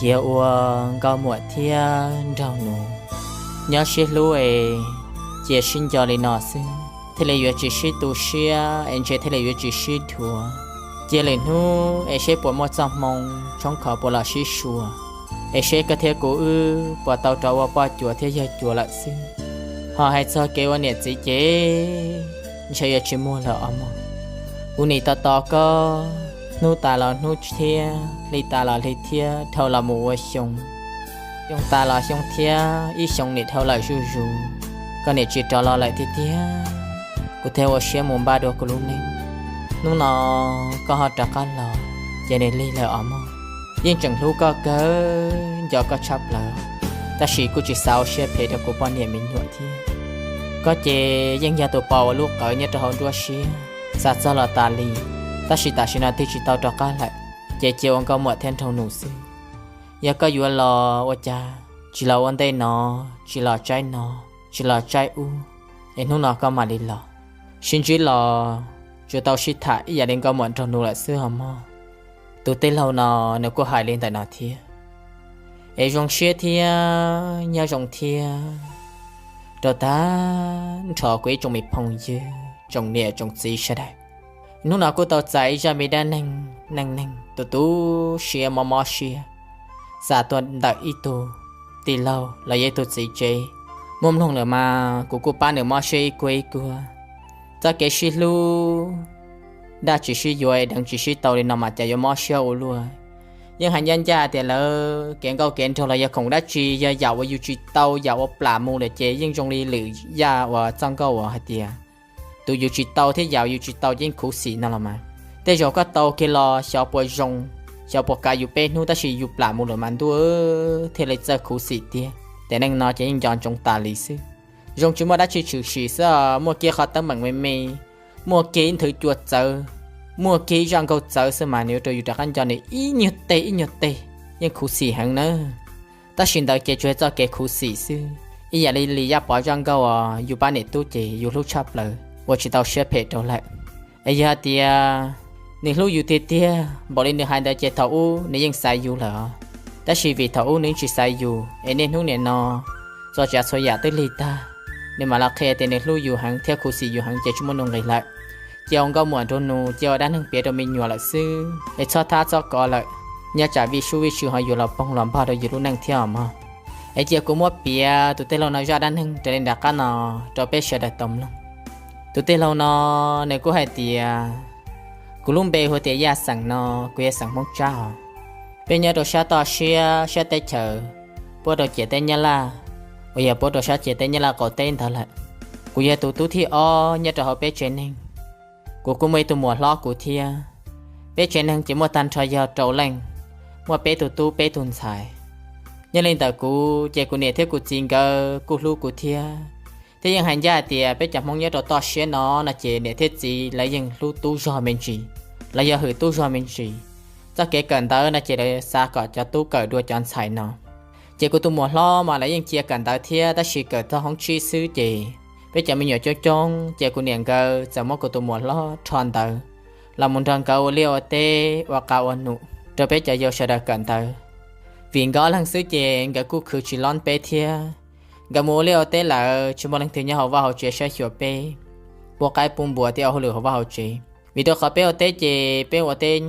Cia ua nkauj muam thiab nraug nus nyob sib hlub es cia sib nco li no xwb thiaj li yuav tsis sib tu siab es ntshe thiaj li yuav tsis sib dhuav. Cia lwm hnub es seb puas muaj txoj hmoo tshoob khov puas los sib sua, es seb koj thiab kuv wb puas tau rov ua poj cuav thiab yawg cuav lawm xwb. Ho hais txog kev ua niam txiv ces ntshe yuav tsis muaj lawm os mog. Kuv nim tos tos koj, hnub tas los hnub thiab, hli tas los hli thiab, dhau los mus ua xyoo, xyoo tas los xyoo thiab, ib xyoo nim dhau lawm zuj zus, koj nim tsis rov los lawm tiag tiag. Kuv thiaj ua siab mus npaj dua kuv lub neej. Hnub no koj ho rov qab los, ces nim lig lawm os mog. Yeej tseem hlub koj kawg, nco koj tshaj plaws, tab sis kuj tsis xav ua siab phem rau kuv poj niam me nyuam thiab. Koj ces yeej yog tus pos ua lub qawv nyob rau hauv nruab siab, xav txog los tas li, tab sis tam sim no twb tsis tau rov qab lawm, ces cia ua nkauj muam thiab nraug nus xwb. Yog koj yuav los ua cas tsis los ua ntej no, tsis los tsaib no, tsis los tsaib ub, es hnub no koj mam li los. Sib ntsib los tsuas tau sib tham ib yam li nkauj muam nraug nus lawm xwb os mog. Tus tij laug no nws kuj hais li ntawm no thiab. Es zoo siab thiab nyob zoo thiab rau tag nrho kuv ib tsoom me phooj ywg, tsoom niam tsoom txiv sawv daws. Hnub no kuj tau txais ib zaj me dab neeg neej neeg tu tu siab mob mob siab xa tuaj ntawm ib tug tij laug los yog ib tug txiv tsev. Muaj mloog lawm mas kuv kuj pab nws mob siab ib kuag ib kuag. Txoj kev sib hlub dab tsis sib yuav, deev tsis sib tau li no mas cas yuav mob siab ua luaj. Yeej hais ncaj ncaj tias lawv kev nkauj kev nraug los yog khoom dab tsi, yog yam uas yus tsis tau, yam uas plam mus lawm ces yeej zoo li lwm yam uas txoj nkauj uas hais tias tus yus tsis tau thiab yam yus tsis tau ces yeej khuv xim no los mas. Tej zaum koj tau kiag los xyov puas zoo, xyov puas kav yus peb hnub, tab sis yus plam mus lawm mas ntuj, thiaj li txawj khuv xim tiag. Tiam neej no ces yeej nco ntsoov tas li xwb. Zoo tsis muaj dab tsi tshwm sim xwb, muaj kiag qhov teeb meem me me, muaj kiag ib nthwv cua txawv, muaj kiag ib zaj nkauj txawv xwb mas nws ua rau yus rov qab nco nws ib nyuag teg ib nyuag teg, yeej khuv xim heev nawb. Tab sis ntawd ces tsuas yog txoj kev khuv xim xwb, ib yam li Lis Yaj Pov zaj nkauj uas yus pab niam tub ces yus hlub tshaj plaws ua tsis tau siab phem rau lawm. Es yog hais tias nws hlub yus tiag tiag npaum li nws hais ntawd ces thaum ub nws yeej xaiv yus lawm os. Tab sis vim thaum ub nws tsis xaiv yus es niaj hnub nim no txhua tsav txhua yam twb lig tag, nws mam los qhia tias nws hlub yus heev thiab khuv xim yus heev ces tsis muaj nuj nqis lawm. Cia ua nkauj muam nraug nus, cia ua dab neeg piav rau me nyuam lawm xwb es txhob thab txhob kov lawm, nyob tsam vij sub vij tswv ho yuav los poog los npog rau yus lub neej thiab os mog. Es cia kuv muab piav tus tij laug no zaj dab neeg raws li nram qab no rau peb sawv daws tau mloog. Tus tij laug no nws kuj hais tias, kuv lub npe hu tias Yaj Xeem no, kuv yog xeem Hmoob Tsab os. Peb nyob rau sab toj siab sab teb chaws puab rau ciam teb Nyab Laj, uas yog puab rau sab ciam teb Nyab Laj qaum teb ntawd lawm. Kuv yog tus tub thib ob nyob rau hauv peb tsev neeg. Kuv kuj muaj ib tug muam hlob kuv thiab. Peb tsev neeg ces muaj tag nrho yog rau leej, muaj peb tug tub peb tug ntxhais. Nyob li ntawm kuv ces kuv niam thiab kuv txiv nkawd kuj hlub kuv thiab. Thiab yeej hais ncaj hais tias peb cov Hmoob nyob rau toj siab no no ces niam thiab txiv lawv yeej hlub tub zog me ntsis, lawv yog hwm tub zog me ntsis. Txoj kev kawm ntawv no ces lawv xav kom cov tub kawm dua cov ntxhais no. Ces kuv tus muam hlob mas lawv yeej cia kawm ntawv thiab, tab sis kawm txog hoob tsib xwb ces peb cov me nyuam coob coob ces kuv niam nkawd txawm muab kuv tus muam hlob rho ntawv los mus nrog nkawd ua liaj ua teb ua qab ua num rau peb cov yau sawv daws kawm ntawv. Vim nkawd ob leeg xwb ces nkawd kuj khwv tsis lob peb thiab. Nkawd mus ua liaj ua teb lawm tsis muaj leej twg nyob hauv vaj hauv tsev saib xyuas peb, pub qaib pub npua thiab ua hauj lwm hauv vaj hauv tsev. Vim rau qhov peb ua teb ces peb ua teb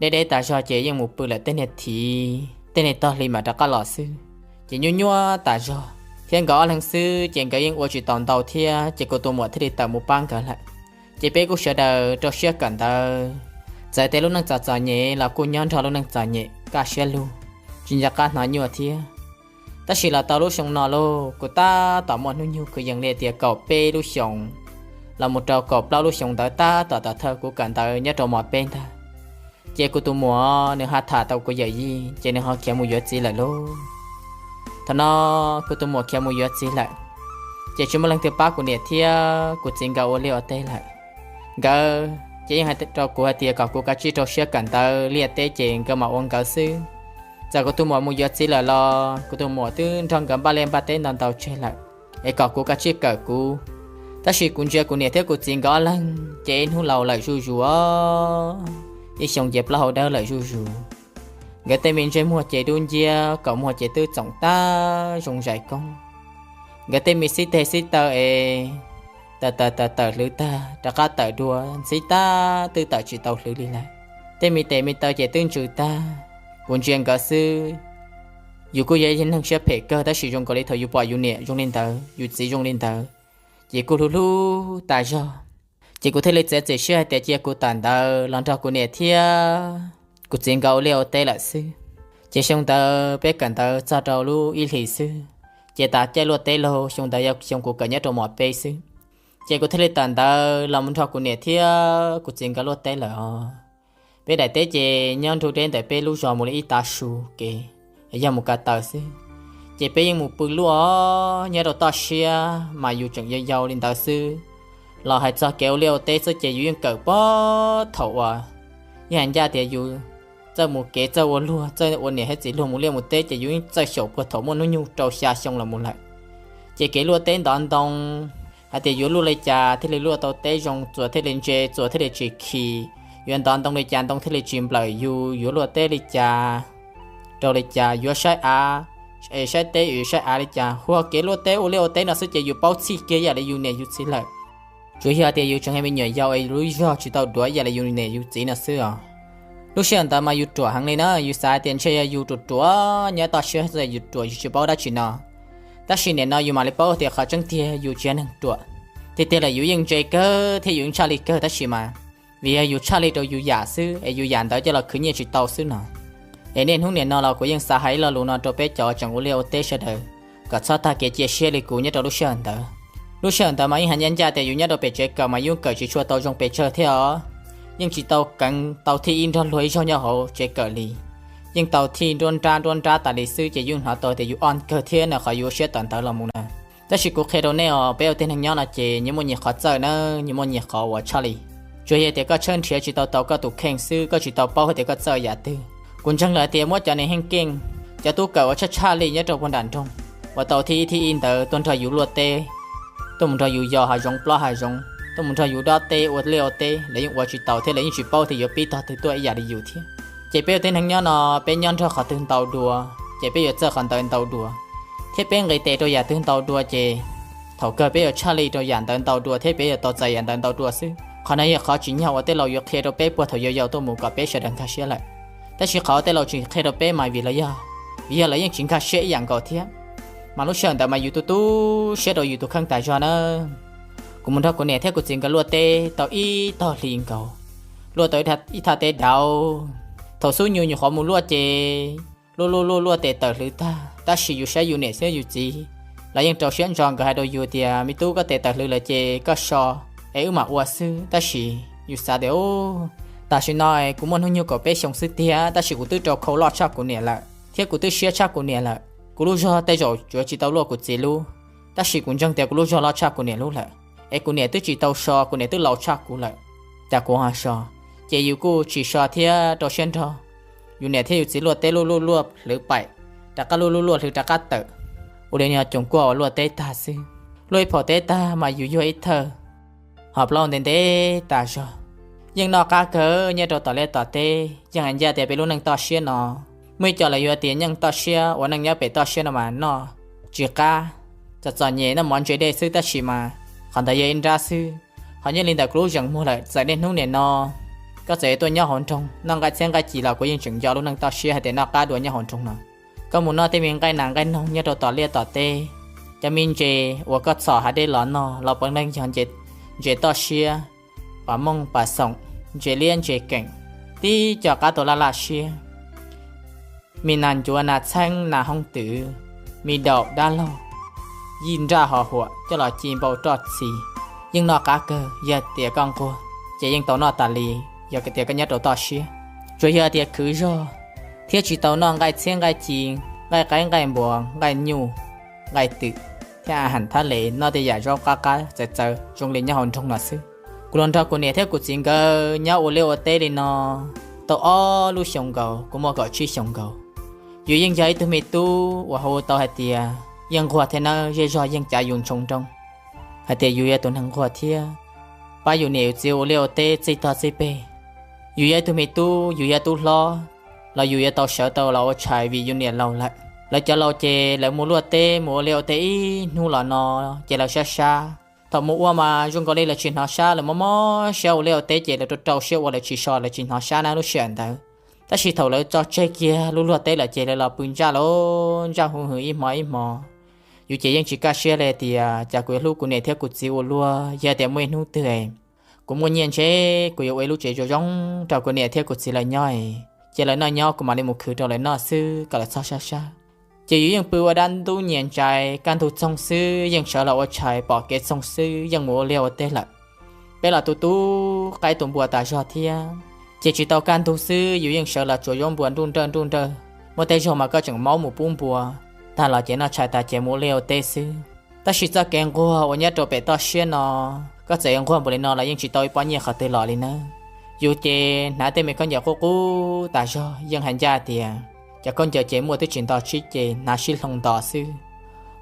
deb deb tas zog ces yeej mus pw lawm tej niag thiv tej niag tog hli mam rov qab los xwb, ces nyuaj nyuaj tas zog. Thiab nkawd ob leeg xwb ces nkawd yeej ua tsis tau ntau thiab, ces kuv tus muam thiaj li tawm mus pab nkawd lawm. Ces peb kuj sawv daws rau siab kawm ntawv, txawm tias lub neej txom txom nyem los kuj nyob nrog lub neej txom nyem kaj siab lug, tsis nco qab hnov nyuaj thiab. Tab sis los tau lub xyoo no lauj, kuv tab tom muaj hnub nyoog kwv yees li tias kaum peb lub xyoos los mus rau kaum plaub lub xyoos ntawd tab tom tom thawj kuv kawm ntawv nyob rau mos peb ntag. Ces kuv tus muam nws ho tham tau kuv yawm yij ces nws ho khiav mus yuav txiv lawm lauj. Thaum no kuv tus muam khiav mus yuav txiv lawm, ces tsis muaj leej twg pab kuv niam thiab kuv txiv nkawd ua liaj ua teb lawm. Nkawd ces yeej hais rau kuv hais tias kom kuv kav tsij rau siab kawm ntawv liaj teb ces nkawd mam ua nkawd xwb. Txawm kuv tus muam mus yuav txiv lawm los kuv tus muam twb nrog nkawd npaj liaj npaj teb ntau ntau tseg lawm, es kom kuv kav tsij kawm kuv. Tab sis kuv ntsia kuv niam thiab kuv txiv nkawd ob leeg ces ib hnub laus lawm zuj zus os, ib xyoo ces plaub hau dawb lawm zuj zus. Nkawd tej me ntsej muag ces dub nciab, kaum muag ces twb txoom tag zoo zais koob. Nkawd tej me xib teg xib taw es tawm tawm tawm tawm hlwv tag rov qab tawm dua ntxhib tag twb tawm tsis tau hlwv li lawm. Tej me tes me taw ces twb ntsws tag. Kuv ntsia nkawd xwb, yus kuj yog neeg siab phem kawg tab sis zoo nkaus li thaum yus pom yus niam zoo li ntawd, yus txiv zoo li ntawd, ces kuj hlub hlub tas zog. Ces kuv thiaj li txiav txim siab hais tias cia kuv tawm ntawd los nrog kuv niam thiab kuv txiv nkawd ua liaj ua teb lawm xwb. Ces xyoo ntawd peb kawm ntawv txog rau lub ib hlis xwb, ces tas caij luaj teb laug xyoo ntawd yog xyoo kuv kawm nyob rau mos peb xwb. Ces kuv thiaj li tawm ntawd los mus nrog kuv niam thiab kuv txiv nkawd luaj teb lawm os. Peb daim teb ces nyob nrug deb ntawm peb lub zos mus li ib tav su kev, yog mus ko taw xwb. Ces peb yeej mus pw luaj nyob rau toj siab mas yus tseem yau yau li ntawd xwb. Los hais txog kev ua liaj ua teb xwb ces yus yeej kawm puag thaum uas yeej hais ncaj tias yus txawj mus kev txawj ua luag txawj ua niam thiab txiv luag mus liaj mus teb ces yus yeej txawj xyaum puag thaum muaj hnub nyoog rau xya xyoo los mus lawm. Ces kev luaj teb ntov ntoo, hais tias yuav luaj li cas thiaj li luaj tau teb zoo, txuas thiaj li ntse, txuas thiaj li tsis khi, yuav ntov ntoo li cas ntoo thiaj li tsis nplawm yus, yuav luaj teb li cas rau li cas, yuav saib av, es saib teb yuav saib av li cas, hu ua kev luaj teb ua liaj ua teb no xwb ces yus paub txhij kiag yam li yus niam yus txiv lawm. Tsuas yog tias yus tseem yog me nyuam yaus es yus lub zog tsis tau duav yam li yus niam yus txiv no xwb os. Lub sij hawm ntawd mas yus ruam heev li na, yus xav tias ntshe yog yus ruam ruam nyob toj siab yus ruam yus tsis paub dab tsi no. Tab sis nim no yus mam li paub tias qhov tseeb tiag yus tsis yog neeg ruam. Tiag tiag lawm yus yeej ntse kawg thiab yus yeej tshaj li kawg tab sis mas vim yog yus tshaj li rau yus yam xwb es yus yam ntawd coj los khwv nyiaj tsis tau xwb no. Es niaj hnub nim no los kuv yeej xav hais ib lo lus no rau peb cov tseem ua liaj ua teb sawv daws kom txhob tag kev cia siab li kuv nyob rau lub sij hawm ntawd. Lub sij hawm ntawd mas yeej hais ncaj ncaj tias yus nyob rau pem tsev kawm mas yus kawm tsis tshua tau zoo pes tsawg thiab os. Yeej tsis tau keev tau thij ib nrog luag ib zaug nyob hauv tsev kawm li. Yeej tau thij nruab nrab nruab nrab tas li xwb ces yus hnov tau tias yus ob kawg thiab na qhov yus ua siab tawm ntawd los mus na. Tab sis kuv qhia rau nej os, peb ua tib neeg nyob no ces nyias muaj nyias qhov txawj na, nyias muaj nyias qhov uas tshaj li. Tsuas yog tias koj tshawb nrhiav tsis tau tau koj tus kheej xwb, koj tsis tau paub hais tias koj txawj yam twg. Kuv ntseeg lawm tias muab cov niag heej keej, cov tub kawm uas tshaj tshaj li nyob rau puag nram nroog uas tau thij ib thij ib ntawd tuaj nrog yus luaj teb, tuaj mus nrog yus yos hav zoov plob hav zoov, tuaj mus nrog yus dob teb ua liaj ua teb, lawv yeej ua tsis taus thiab lawv yeej tsis paub tias yuav pib tog twg tuaj ib yam li yus thiab. Ces peb ua tib neeg nyob no peb nyob nrog qhov twg ntau dua, ces peb yuav txawj qhov ntawd ntau dua, thiab peb nqis tes rau yam twg ntau dua ces thaum kawg peb yuav tshaj li rau yam ntawd ntau dua thiab peb yuav tau txais yam ntawd ntau dua xwb. Qhov no yog qhov tsim nyog uas tej laus yuav qhia rau peb puag thaum yau yau tuaj mus kom peb sawv daws nkag siab lawm. Tab sis qhov uas tej laus tsis qhia rau peb mas vim los yog, vim yog lawv yeej tsis nkag siab ib yam nkaus thiab. Mas lub sij hawm ntawd mas yus tu tu siab rau yus tus kheej tas zog na. Kuv mus nrog kuv niam thiab kuv txiv nkawd luaj teb tau ib tog hli nkaus, luaj tau ib thaj teb dauv. Thaum xub nyus nyuam qhuav mus luaj ces luaj luaj luaj luaj tes tawm hlwv tag, tab sis yus saib yus niam thiab yus txiv los yeej rau siab ntso, nkawd hais rau yus tias me tub, koj tes tawm hlwv lawm ces koj so es wb mam ua xwb. Tab sis yus xav tias tam sim no kuv muaj hnub nyoog kaum peb xyoo xwb tiag tab sis kuv twb rau khau loj tshaj kuv niam lawm thiab kuv twb siab tshaj kuv niam lawm. Kuv lub zog tej zaum tsuav tsis tau luaj kuv txiv lub, tab sis kuv ntseeg tias kuv lub zog loj tshaj kuv niam lub lawm. Es kuv niam twb tsis tau so, kuv niam twb laus tshaj kuv lawm, cas kuv ho so? Ces yus kuj tsis so thiab rau siab nrog yus niam thiab yus txiv luaj teb luaj luaj luaj hlwv paim, rov qab luaj luaj luaj hlwv rov qab tawm. Ua li no coom kuaj uas luaj teb tag xwb. Luaj ib phaum teb tag mas yus yuag ib thawj, ho plaub ntev ntev tas zog. Yeej noj qab kawg nyob rau tom liaj tom teb, yeej hais ncaj tias peb lub neej toj siab no muaj ib co lawv yuav tias yeej toj siab uas neej nyob pem toj siab no mas noj tsis qab, txom txom nyem noj mov ntse dej xwb tab sis mas qhov ntawd yog ib nrab xwb. Ho nyob li ntawm kuv lub zeem muag lawm txawm niaj hnub nim no koj txawm tuaj nyob hauv nroog noj nqaij txhiab nqaij ci los kuv yeej tseem nco lub neej toj siab hais tias noj qab dua nyob hauv nroog no. Koj mus noj tej me nqaij nas nqaij noog nyob rau tom liaj tom teb, cov me ntses uas koj txhom hav dej los noj los puav leej yog ntses toj siab, pas mooj pas xoom, ntses liab ntses keem, tib co qab tau laj laj siab. Me nas ncuav nas txheeb nas hoob twm, me daum dab laug, yij nraj ho huam coj los ci npau roj txhi, yeej noj qab kawg. Yog tias koj nquag ces yeej tau noj tas li, yog tias koj nyob rau toj siab. Tsuas yog tias khwv zog thiab tsis tau noj nqaij txhiab nqaij ci, nqaij qaib nqaij npua, nqaij nyuj, nqaij twm, thiab a has thab les, noj tej yam zaub qab qab txawv txawv zoo li nyob hauv nroog no xwb. Kuv los nrog kuv niam thiab kuv txiv nkawd nyob ua liaj ua teb li no tau ob lub xyoo nkaus, kuv muaj kaum tsib xyoo nkaus. Yus yeej yog ib tug me tub uas hu tau hais tias yeej nquag thiab nawb, zej zog yeej cav yus ntshoo nroo hais tias yus yog tus neeg nquag thiab pab yus niam yus txiv ua liaj ua teb txij tog txij peg. Yus yog ib tug me tub, yus yog tub hlob, los yus yuav tau sawv tau los ua tshais vim yus niam laus lawm. Lawv cov laus ces lawv mus luaj teb mus ua liaj ua teb ib hnub los no, ces lawv sab sab. Thaum mus ua mas zoo nkaus li lawv tsis hnov sab, lawv mob mob siab ua liaj ua teb ces lawv rau rau siab ua, lawv tsis so lawv tsis hnov sab na lub sij hawm ntawd. Tab sis thaum lawv tso tseg kiag lub luaj teb lawm ces lawv los pw ntsaj los ntsaj huv hwv ib hmo ib hmo. Yus ces yeej tsis kaj siab li tias cas kuv yuav hlub kuv niam thiab kuv txiv ua luaj, yog tias muaj ib hnub twg kuv muaj nyiaj ntshe kuv yuav ua ib lub tsev zoo zoo rau kuv niam thiab kuv txiv lawv nyob, ces lawv noj nyob kuv mam li mus khwv rau lawv noj xwb kom lawv txhob sab sab. Ces yus yeej pw ua dab ntub nyias ntsais, kaj ntug txoog xwb yeej sawv los ua tshais, pom kev txoog xwb yeej mus ua liaj ua teb lawm. Peb los tu tu qaib tu npua tas zog thiab, ces tsis tau kaj ntug xwb yus yeej sawv los tsuav zaub npua nruj nrawj nruj nrawj. Muaj tej zaug mas koj tseem maub mus pub npua, tag los ces noj tshais tas ces mus ua liaj ua teb xwb. Tab sis txoj kev nquag uas nyob rau pem toj siab no, koj txawm yuav nquag npaum li no los yeej tsis tau ib pob nyiaj qhov twg los li nawb. Yus ces hnav tej me khaub ncaws qub qub tas zog, yeej hais ncaj tias cov khaub ncaws ces muaj twb tsis nto tsib ces hnav sib hloov nto xwb.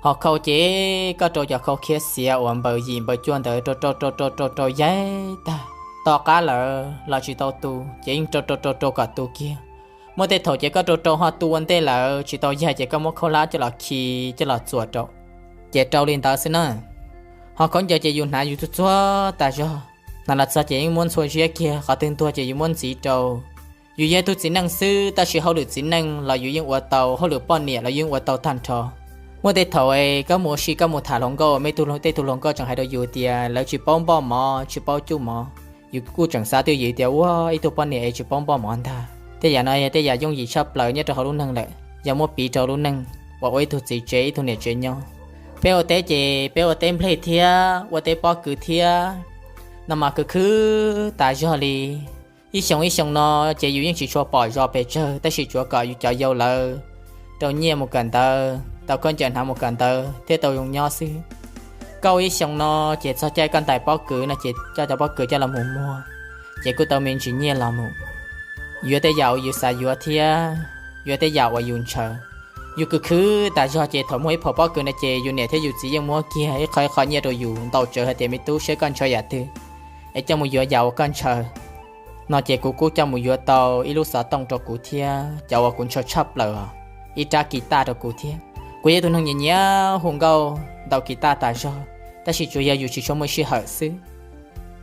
Ho khau ces koj rau cov khau khiab xiav uas npaws yim npaws cuaj ntawd rau rau rau rau rau rau yaig tag, to qab lawm los tsis tau tu ces yeej rau rau rau rau kom tu kiag. Muaj tej thaum ces koj rau rau ho tu ua ntej lawm tsis tau yaig ces koj muab khaub hlab coj los khi, coj los txuas rau, ces rau li ntawd xwb na. Ho khaub ncaws ces yus hnav yus txuag txuag tas zog, hnav los txog ces yeej muab ntxhua ziab kiag, qhov twg ntuag ces yus muab ntxiv rau. Yus yog ib tug txiv neej xwb tab sis hauj lwm txiv neej los yus yeej ua tau, hauj lwm poj niam los yus yeej ua tau tag nrho. Muaj tej thaum es koj mus ua si koj mus tham hluas nkauj, muaj tej tug hluas nkauj tseem hais rau yus tias lawv tsis paub npoj mov tsis paub cuj mov. Yus kuj tseem xav twj ywm tias ua ib tug poj niam es tsis paub npoj mov ntag. Tej yam no yog tej yam yooj yim tshaj plaws nyob rau hauv lub neej lawm, yog muab piv rau lub neej uas ua ib tug txiv tsev ib tug niam tsev nyob. Peb ua teb ces peb ua teb nplej thiab ua teb pob kws thiab no mas khwv khwv tas zog li. Ib xyoo ib xyoo no ces yus yeej tsis tshua pom zos pes tsawg tab sis tsuav kom yus cov yau lawv rau nyiaj mus kawm ntawv, tau khaub ncaws hnav mus kawm ntawv thiab tau zoo nyob xwb. Koj ua ib xyoo no ces txog caij koj ntais pob kws no ces coj cov pob kws coj los mus muag, ces kuj tau me ntsis nyiaj los mus yuav tej yam uas yus xav yuav thiab yuav tej yam uas yus ntshaw. Yus khwv khwv tas zog ces thaum muag ib phaum pob kws no ces yus niam thiab yus txiv yeej muab kiag ib qho ib qho nyiaj rau yus ntau tsawv hais tias me tub, saib koj ntshaw yam twg es coj mus yuav yam uas koj ntshaw. No ces kuv kuj coj mus yuav tau ib lub xov tooj rau kuv thiab cov uas kuv ntshaw tshaj plaws, ib rab kis taj rau kuv thiab. Kuv yog ib tug neeg nyiam nyiam hu nkauj ntaus kis taj tas zog, tab sis tsuas yog yus tsis tshua muaj sij hawm xwb.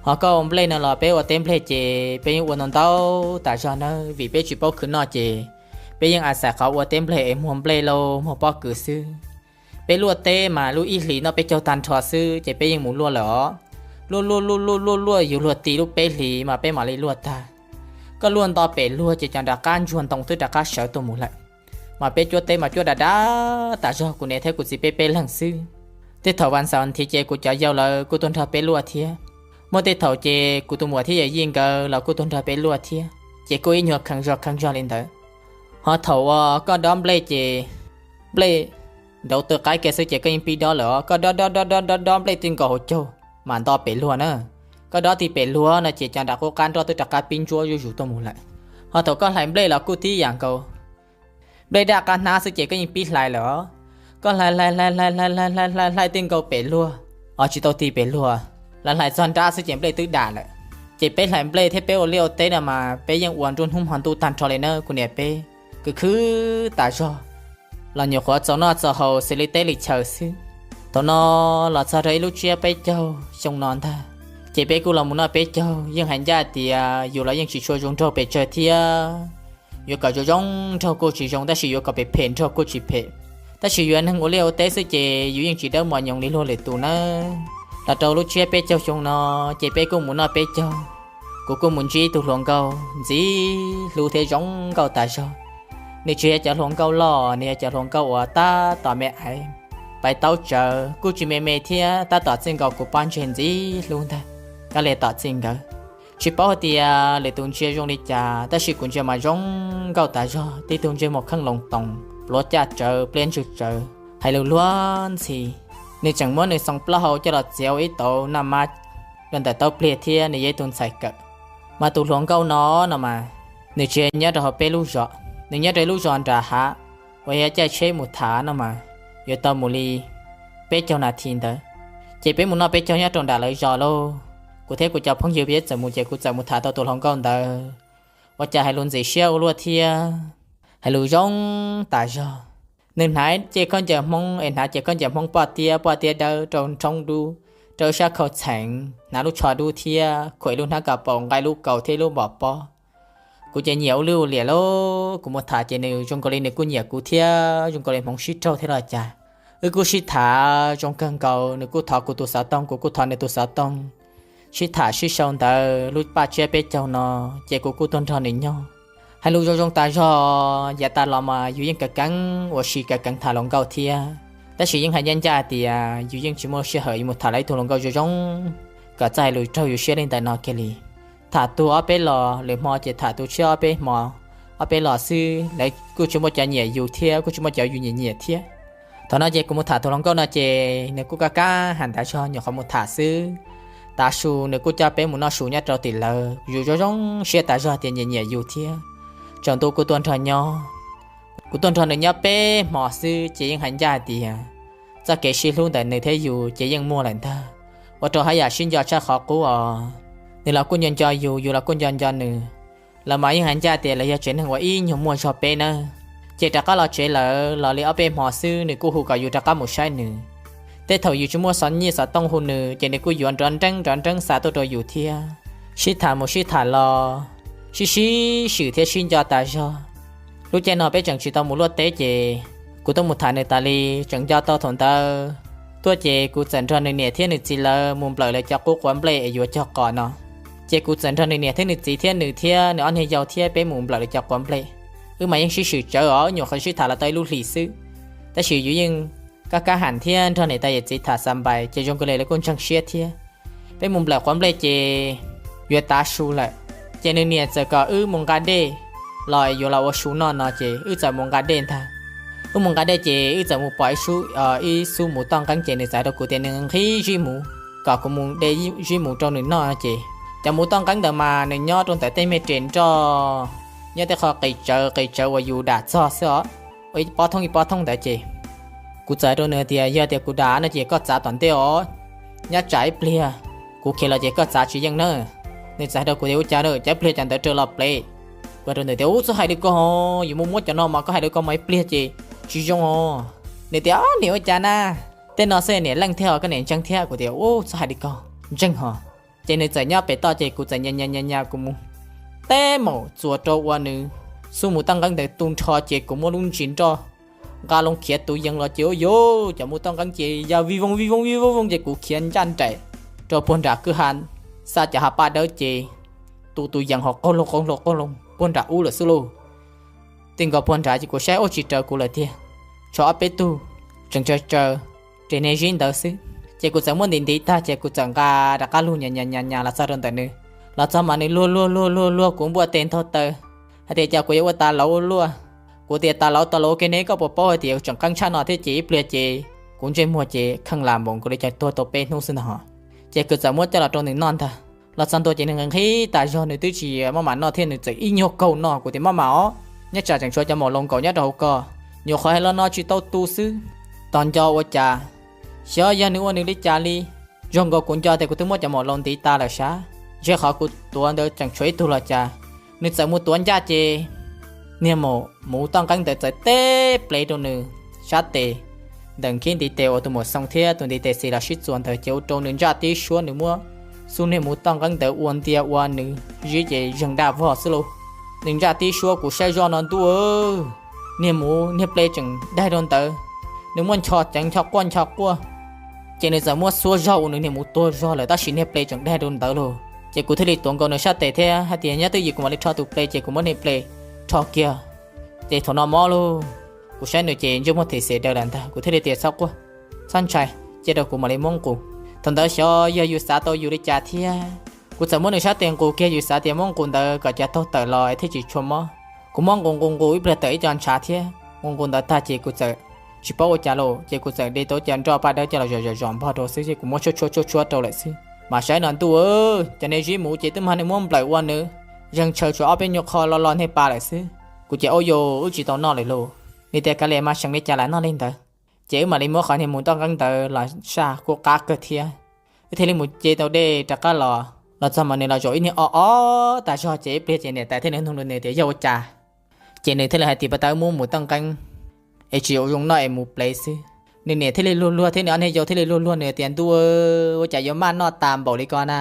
Ho koj ua nplej no los peb ua teb nplej ces peb yeej ua ntau ntau tas zog nawb, vim peb tsis paub khwv noj ces peb yeej a xais qhov ua teb nplej es muag nplej lauj muag pob kws xwb. Peb luaj teb mas lub ib hlis noj peb caug tag nrho xwb ces peb yeej mus luaj lawm os. Luaj luaj luaj luaj luaj luaj yus luag ti lub peb hlis mas peb mam li luaj tag. Koj luaj nto pem luag ces cov nram qab ntsuag ntoo twb rov qab sawv tuaj mus lawm. Mas peb cuab teb mas cuab dav dav tas zog, kuv niam thiab kuv txiv peb peb leeg xwb. Tej thaum vas xaum nthi ces kuv cov yau lawv kuj tuaj nrog peb luaj thiab. Muaj tej thaum ces kuv tus muam thiab yawm yij nkawd los kuj tuaj nrog peb luaj thiab, ces kuj ib nyuag kheev zog kheev zog li ntawd. Ho thaum uas koj dob nplej ces nplej nrauv taw qaib kiag xwb ces koj yeej pib dob lawm os. Koj dob dob dob dob dob dob nplej ti nkaus hauv caug mas nto pem luag na. Koj dob ti pem luag no ces cov nram qub qab nroj twb rov qab pib ntsuab zuj zus tuaj mus lawm. Ho thaum koj hlais nplej los kuj tib yam nkaus. Nplej daj qab hnab xwb ces koj yeej pib hlais lawm os. Koj hlais hlais hlais hlais hlais hlais hlais hlais hlais ti nkaus pem luag, os tsis tau ti pem luag, hlais hlais txog nrab xwb ces nplej twb dam lawm. Ces peb hlais nplej thiab peb ua liaj ua teb no mas peb yeej ua nruab hnub hmo ntuj tag nrho li na kuv niam peb, khwv khwv tas zog los nyuam qhuav txaus noj txaus haus xws li teb li chaw xwb. Thaum no los txog rau ib lub tsiab peb caug xyoo no ntag, ces peb kuj los mus noj peb caug. Yeej hais ncaj tias yus los yeej tsis tshua zoo nraug pes tsawg thiab, yuav kom zoo zoo nraug kuj tsis zoo tab sis yuav kom phem phem nraug kuj tsis phem. Tab sis yuav neeg ua liaj ua teb xwb ces yus yeej tsis dawb mos nyoos li luag lwm tus nawb. Los rau lub tsiab peb caug xyoo no, ces peb kuj mus noj peb caug. Kuv kuj mus ntsib ib tug hluas nkauj ntxim hlub thiab zoo nkauj tas zog. Nws tsis yog cov hluas nkauj loj, nws yog cov hluas nkauj uas tab tom me aiv, pais taub tsawv kuj tsis me me thiab tab tom txij nkaus kuv pob ntseg ntxim hlub ntag. Kab li tom txij nkawd, tsis paub hais tias lwm tus ntsia zoo li cas tab sis kuv ntsia mas zoo nkauj tas zog, tib tug ntsej muag kheej loo toos, pluav caj tsawv, pliab ntswg tsawv, hais lus luag ntxhi. Nws tseem muab nws xoo plaub hau coj los txiav ua ib tauv naj mab rau ntawm taub pliag thiab nws yog ib tug ntxhais kawm. Mas tus hluas nkauj no no mas, nws tsis nyob rau hauv peb lub zos, nws nyob rau ib lub zos nram hav, uas yog caij tsheb mus tham no mas yuav tau mus li peb caug nas this ntawd. Ces peb mus noj peb caug nyob rau nram lawv zos lauj. Kuv thiab kuv cov phooj ywg peb txawm mus ces kuv txawm mus tham tau tus hluas nkauj ntawd, ua cas hais lus ntxim siab ua luaj thiab. hais lus zoo tas zog. Nws hnav cej khaub ncaws Hmoob es hnav cej khaub ncaws Hmoob poj tiab, poj tiab dawb rau nrhoob dub, rau sab khau txheev, hnav lub tsho dub thiab khuam ib lub hnab ka paus nqa lub kaus thiab lub npos pob. Kuv ces nyiam ua luj ua liam lauj, kuv mus tham ces nws zoo nkaus li nws kuj nyiam kuv thiab zoo nkaus li hmoov sib raug thiab los cas. Wb kuj sib tham zoo kawg nkaus, nws kuj thov kuv tus xov tooj, kuv kuj thov nws tus xov tooj. Sib tham sib sau ntawd lub paj tsiab peb caug no, ces kuv kuj tuaj nrog nws nyob. Hais lus zoo zoo tas zog, yav tas los mas yus yeej kav keev ua si kav keev tham hluas nkauj thiab, tab sis yeej hais ncaj ncaj tias yus yeej tsis muaj sij hawm yuav mus tham lawv ib tug hluas nkauj zoo zoo kom txawj hais lus raug yus siab li ntawm no kiag li. Tham tus ob peb los, lwm hmo ces tham tus tshiab ob peb hmo, ob peb los xwb, lawv kuj tsis muaj cov nyiam yus thiab kuj tsis muaj cov yus nyiam nyiam thiab. Thaum no ces kuv mus tham tus hluas nkauj no ces nws kuj kab kab hais tas zog nyuam qhuav mus tham xwb. Tav su nws kuj coj peb mus noj su nyob rau tim lawv, yus zoo zoo siab tas zog tias nyiam nyiam yus thiab, tsaus ntuj kuj tuaj nrog nyob. Kuv tuaj nrog nws nyob peb hmo xwb ces yeej hais ncaj tias txoj kev sib hlub ntawm nws thiab yus ces yeej muaj lawm ntag, ua rau haj yam sib nco tshaj qhov qub os. Nws los kuj nco nco yus, yus los kuj nco nco nws. Lawv mas yeej hais ncaj tias lawv yog tsev neeg uas ib nyuag muaj zog peb nawb. Ces rov qab los tsev lawm los li ob peb hmo xwb nws kuj hu kom yus rov qab mus saib nws. Tej thaum yus tsis muaj xov nyiaj xov tooj hu nws ces nws kuj yuav nrov nreeb nrov nreeb xa tuaj rau yus thiab. Sib tham mus sib tham los, sib sib swm thiab sib nco tas zog. Lub caij no peb tseem tsis tau mus luaj teb ces kuv tuaj mus tham nws tas li, tseem nco tau thaum ntawd tuaj ces kuv txawm nrog nws niam thiab nws txiv lawv mus nplawm lawv cov qub quav nplej es yuav cog qos no. Ces kuv txawm nrog nws niam thiab nws txiv thiab nws thiab nws ob niag yau thiab peb mus nplawm lawv cov quav nplej. Wb mas yeej sib swm tsawv os, nyuam qhuav sib tham los tau ib lub hlis xwb, tab sis yus yeej kab kab ham thiab nrog niam tais yawm txiv tham xa npais ces zoo kawg li lawv kuj ntseeg siab thiab. Peb mus nplawm quav nplej ces yuav tav su lawm, ces nws niam txawm kom wb mus nqa dej los yuav los ua su noj no ces wb txawm mus nqa dej ntag. Wb mus nqa dej ces wb txawm mus pom ib xub, ib xub muv toj nqeeb ces nws txawm hais rau kuv tias nws nqhis zib muv, kom kuv mus de zib muv rau nws noj no ces cov muv toj nqeeb ntawd mas nws nyob rau ntawm tej me res nroj, nyob tej qhov qis tsawv qis tsawv uas yus dam txog xwb os, ua ib pob thoob ib pob thoob ntawd ces kuv txawm hais rau nws tias yog tias kuv dam no ces koj txav tom ntej os, nyob tsam ib pliag kuv khiav los ces koj txav tsis yeej na. Nws txawm hais rau kuv tias ua cas lawm, cov ib pliag cov ntawd raws los plev. Kuv hais rau nws tias ub, txhob hais li ko, yus muaj muab cov no mas koj hais li ko mas ib pliag ces tsis zoo os. Nws tias niam ua cas na, tej no xwb niam leej thiab os, koj niam ntseeg thiab. Kuv tias ub, txhob hais li ko, ntseeg hos. Ces nws txawm nyob pem toj ces kuv txawm nyas nyas nyas kuv mus teb maum txuas rau ua nws xub muv toj nqeeb ntawd tu nrho ces kuv muab lub ntsis nroj nqa loo khiav tus yees los ces ua yuv, cov muv toj nqeeb ces ya vij vooj vij vooj vij vooj vooj ces kuv khiav ncaj nraim rau puag nram kwj ha, xa cov hav paj dawb ces tu tus yees ho qaug loo qaug loo qaug loo puag nram ub lawm xwb lauj. Tij nkaus puag nrad ces kuv saib ua tsis raws kuv lawm tiag, tshuav ob peb tug tseem tsaws tsaws res niag zib ntawd xwb. Ces kuv txawm muab ntiv ntiv tag ces kuv txawm nqa rov qab lug nyas nyas nyas los txog rau ntawm nws. Los txog mas nws luag luag luag luag luag kuv npuaj tes ntaug taw hais tias cas kuv yuav ua tas lauv ua luaj. Kuv tias tas lauv tas lauv ua ke ne, koj puas paub hais tias tseem qeeb tshaj no thiab ces ib pliag ces kuv ntsej muag ces kheej lam npaum nkaus li cov tuag tau peb hnub xwb ntag hos. Ces kuv txawm muab coj los rau nws noj ntag. Los txog ntua ces nws nqhis nqhis tas zog, nws twb tsis maj mam noj thiab, nws txawm ib nyuag kaug no. Kuv tias maj mam os, nyob tsam tseem tshuav cov maum laus nkaum nyob rau hauv ko, nyuam qhuav hais los no tsis tau tu xwb. Tos nco ua cas, xyov yog nws ua nws li cas li, zoo nkaus kuv nco tias kuv twb muab cov maum laus ntiv tas lawm sav, ntshe qhov kuv tuav ntawd tseem tshuav ib tug los cas. Nws txawm mus tuav ncaj ces niag maum muv toj nqeeb ntawd txawm teb plev rau nws sab tes, ntawm nkhib ntiv tes uas tus maum xoo thiab tus ntiv tes xis los sib txuas ntawd ces ua rau nws ntsaj tib suab, nws muab xub niag muv toj nqeeb ntawd ua ntia ua nws zib ces zeeg daj vog xwb lauj. Nws ntsaj tib suab kuv saib zoj no ntuj, niag muv niag ple tseem daig rau ntawd, nws muaj ncho ceev ncho quaj ncho quaj. Ces nws txawm muab xuab zog ua nws niag muv tuag zog lawm tab sis niag ple tseem daig rau ntawd lauj. Ces kuv thiaj li tuav nkaus nws sab tes thiab hais tias nyob twj ywm kuv mam li rho tus ple, ces kuv muab niag ple rho kiag. Ces thaum no mob lauj, kuv saib nws ces ntsej muag them xes daws lawm ntag, kuv thiaj li tias txhob quaj, txhob ntshai, cia rau kuv mam li muab nqus. Thaum ntawd xyov yog yus xav tau yus li cas thiab, kuv txawm muab nws sab tes nqus kiag, yus xav tias muab nqus ntawd kom cov taug tawm los es thiaj tsis tshua mob. Kuv muab nqus nqus nqus ib pliag tawm ib co ntshav thiab, nqus nqus ntawd tag ces kuv txawm tsis paub ua cas lauj, ces kuv txawm de tau cov nroj paj dawb coj los zom zom zom npog rau xwb ces kuv muab tshuab tshuab tshuab tshuab rau lawm xwb. Mas saib no ntuj, cov niag zib muv ces twb mag nws muab nplawm ua nws zeeg tshaw tshuav ob peb nyuag qho lo lo niag pas lawm xwb. Kuv ces ua yus wb tsis tau noj lawm lauj. Nws tias kav liam mas seem li cas lam noj li ntawd. Ces wb mam li muab qhov niag muv toj nqeeb ntawd los saj kuj qab kawg thiab. Wb thiaj li mus ce tau dej rov qab los, los txog mas nws los zaum ib niag o o tas zog ces ib pliag ces niam tais thiaj li nug nws tias yog ua cas. Ces nws thiaj li hais tias, Pas tas wb muab mus toj nqeeb es tsis zoo noj es mus plev xwb. Nws niam thiaj li luag luag thiab nws ob niag yau thiaj li luag luag nws tias, Ntuj, ua cas yuav maj noj tas npaum li ko na?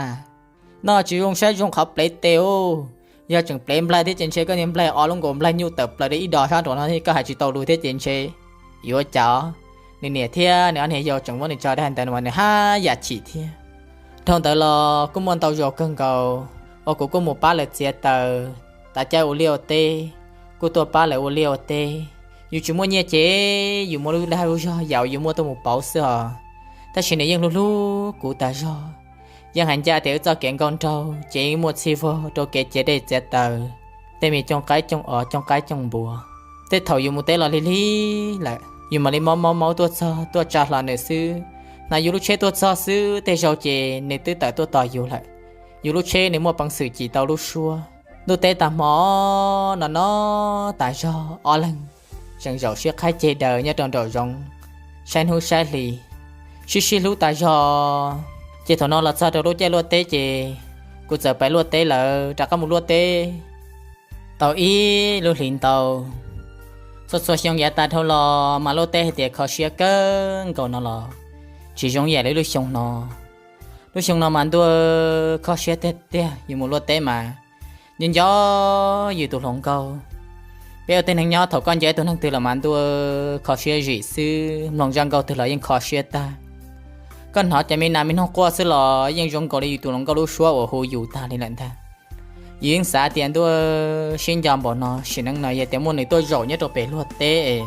Noj tsis zoo saib zoo qhov plev tes os. Yog tseem plev nplaig thiab ces ntshe koj niag nplaig o lub nkaus nplaig nyuj tawm plaws li ib dos sab nraum no thiab koj hais tsis tau lus thiab ces ntshe yuav cas. Nws niam thiab nws ob niag yau tseem muab nws tso dag ntawd mas nws haj yam chim thiab. Dhau ntawd los kuj muaj ntau zaus kawg nkaus uas kuv kuj mus pab lawv txiav taws, tav caij ua liaj ua teb, kuj tuaj pab lawv ua liaj ua teb. Yus tsis muaj nyiaj ces yus muaj lub dag lub zog yam uas yus muaj tuaj mus pauv xwb os. Tab sis nws yeej hlub hlub kuv tas zog, yeej hais ncaj tias wb txoj kev nkauj nraug ces yeej muaj txhij vog rau kev cev dej txiav taws, tej me cooj qaib cooj os cooj qaib cooj npua. Tej thaum yus mus teb los lig lig lawm yus mam li maub maub maub tuaj txog tuaj tsa hlo nws xwb. Hnav yus lub tsheb tuaj txog xwb tej zaug ces nws twb tawm tuaj tos yus lawm. Yus lub tsheb nws muaj peev xwm cim tau lub suab. Ntuj teb tag hmo no no tas zog ob leeg tseem zaum siab qhaib ceg daws nyob rau nraum zoov, saib hnub saib hli, sib sib hlub tas zog. Ces thaum no los txog rau lub caij luaj teb ces kuv txawm pais luaj teb lawm, rov qab mus luaj teb tau ib lub hlis ntau. Txhua txhua xyoo yav tas dhau los mas luaj teb hais tias kho siab kawg nkaus no los tsis zoo yam li lub xyoo no. Lub xyoo no mas ntuj kho siab tiag tiag, yus mus luaj teb mas nco nco yus tus hluas nkauj. Peb ua tib neeg nyob thaum koj nco ib tug neeg twg los mas ntuj kho siab zim xwb, mloog zaj nkauj twg los yeej kho siab tag. Koj hnov cov me nas me noog quaj xwb los yeej zoo nkaus li yus tus hluas nkauj lub suab uas hu yus tag li lawm ntag. Yus yeej xav tias ntuj sib nco npaum no sim neej no yog tias muaj nws tuaj zaum nyob rau pem luag teb es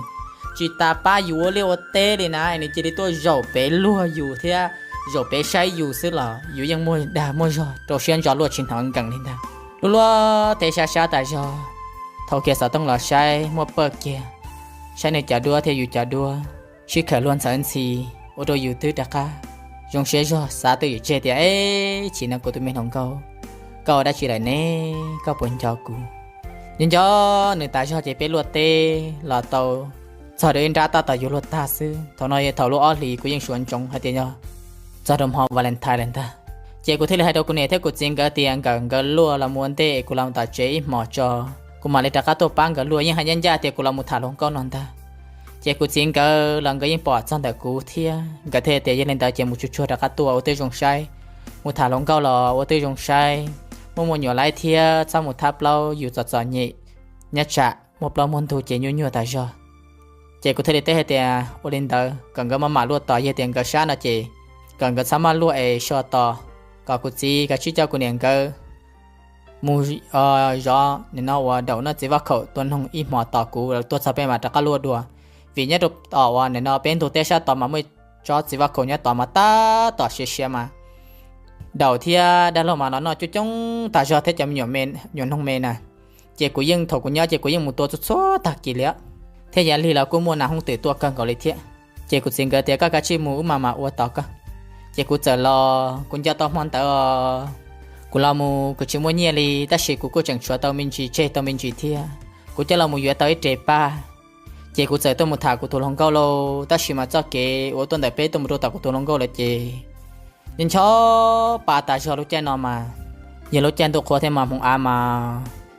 tsis tas pab yus ua liaj ua teb li na, nws cia li tuaj zaum pem luag yus thiab zaum pem saib yus xwb los yus yeej muaj dag muaj zog rau siab ntso luaj tsis hnov nkees li ntag. Luaj luaj teb sab sab tas zog, thau kiag xov tooj los saib muaj pawj kiag, saib nws cov duab thiab yus cov duab sib khawm luag ntxhawv ntxhi, ua rau yus twb rov qab zoo siab zog xav twj ywm tseg tias, Eb, chim no kuv tus me hluas nkauj, koj ua dab tsi lawm ne? Koj puas nco kuv? Nco nco nws tas zog ces peb luaj teb los tau txog rau ib nrab tab tom yuav luag tag xwb. Thaum no yog thaum lub ob hlis kuv yeej suav ntsoov hais tias yog txog rau hmo Valentine lawm ntag. Ces kuv thiaj li hais rau kuv niam thiab kuv txiv nkawd tias nkawd nkawd luaj los mus ua ntej es kuv los tom tsev ib hmos tso, kuv mam li rov qab tuaj pab nkawd luaj. Yeej hais ncaj ncaj tias kuv los mus tham hluas nkauj no ntag. Ces kuv txiv nkawd los nkawd yeej pom txog ntawm kuv thiab nkawd thiaj tias yog li ntawd ces mus tsuag tsuag rov qab tuaj ua tib zoo saib, mus tham hluas nkauj los ua tib zoo saib, muaj muaj nyuam laib thiab txhob mus thab plaub yus txom txom nyem, nyob tsam muaj plaub muaj ntug ces nyuaj nyuaj tas zog. Ces kuv thiaj li teb hais tias ua li ntawd kom nkawd maj mam luaj tos, yog tias nkawd sab no ces kom nkawd txhob maj luaj es so tos, kom kuv txiv kav tsij coj kuv niam nkawd mus zov nim no uas daum noj txiv vaj khaum tua noog ib hmos tos kuv tuaj txog peb mam rov qab luaj dua. Vim nyob rau tom uas nim no peb ntug teb sab tod mas muaj tsob txiv vaj khaum nyob tod mas tab tom siav siav mas daum thiab dab laug mas los noj coob coob tas zog thiab cov me nyuam noog me na. Ces kuv yeej thaum kuv nyob ces kuv yeej mus tua txhua txhua tag kis li, thiab yav lig los kuj muaj nas hooj twm tuaj kawg nkaus li thiab. Ces kuv txiv nkawd tias koj kav tsij mus wb mam mam ua tos koj. Ces kuv txawm los kuv nco tau hmo ntawd os, kuv los mus kuv tsis muaj nyiaj li tab sis kuv kuj tseem tshuav tau me ntsis tseg tau me ntsis thiab. Kuv coj los mus yuav tau ib re paj. Ces kuv txawm tuaj mus tham kuv tus hluas nkauj lauj, tab sis mas txoj kev uas tuaj ntawm peb tuaj mus rau tom kuv tus hluas nkauj lawm ces nco nco pa tas zog lub caij no mas yog lub caij ntuj qhua thiab mas hmoov av mas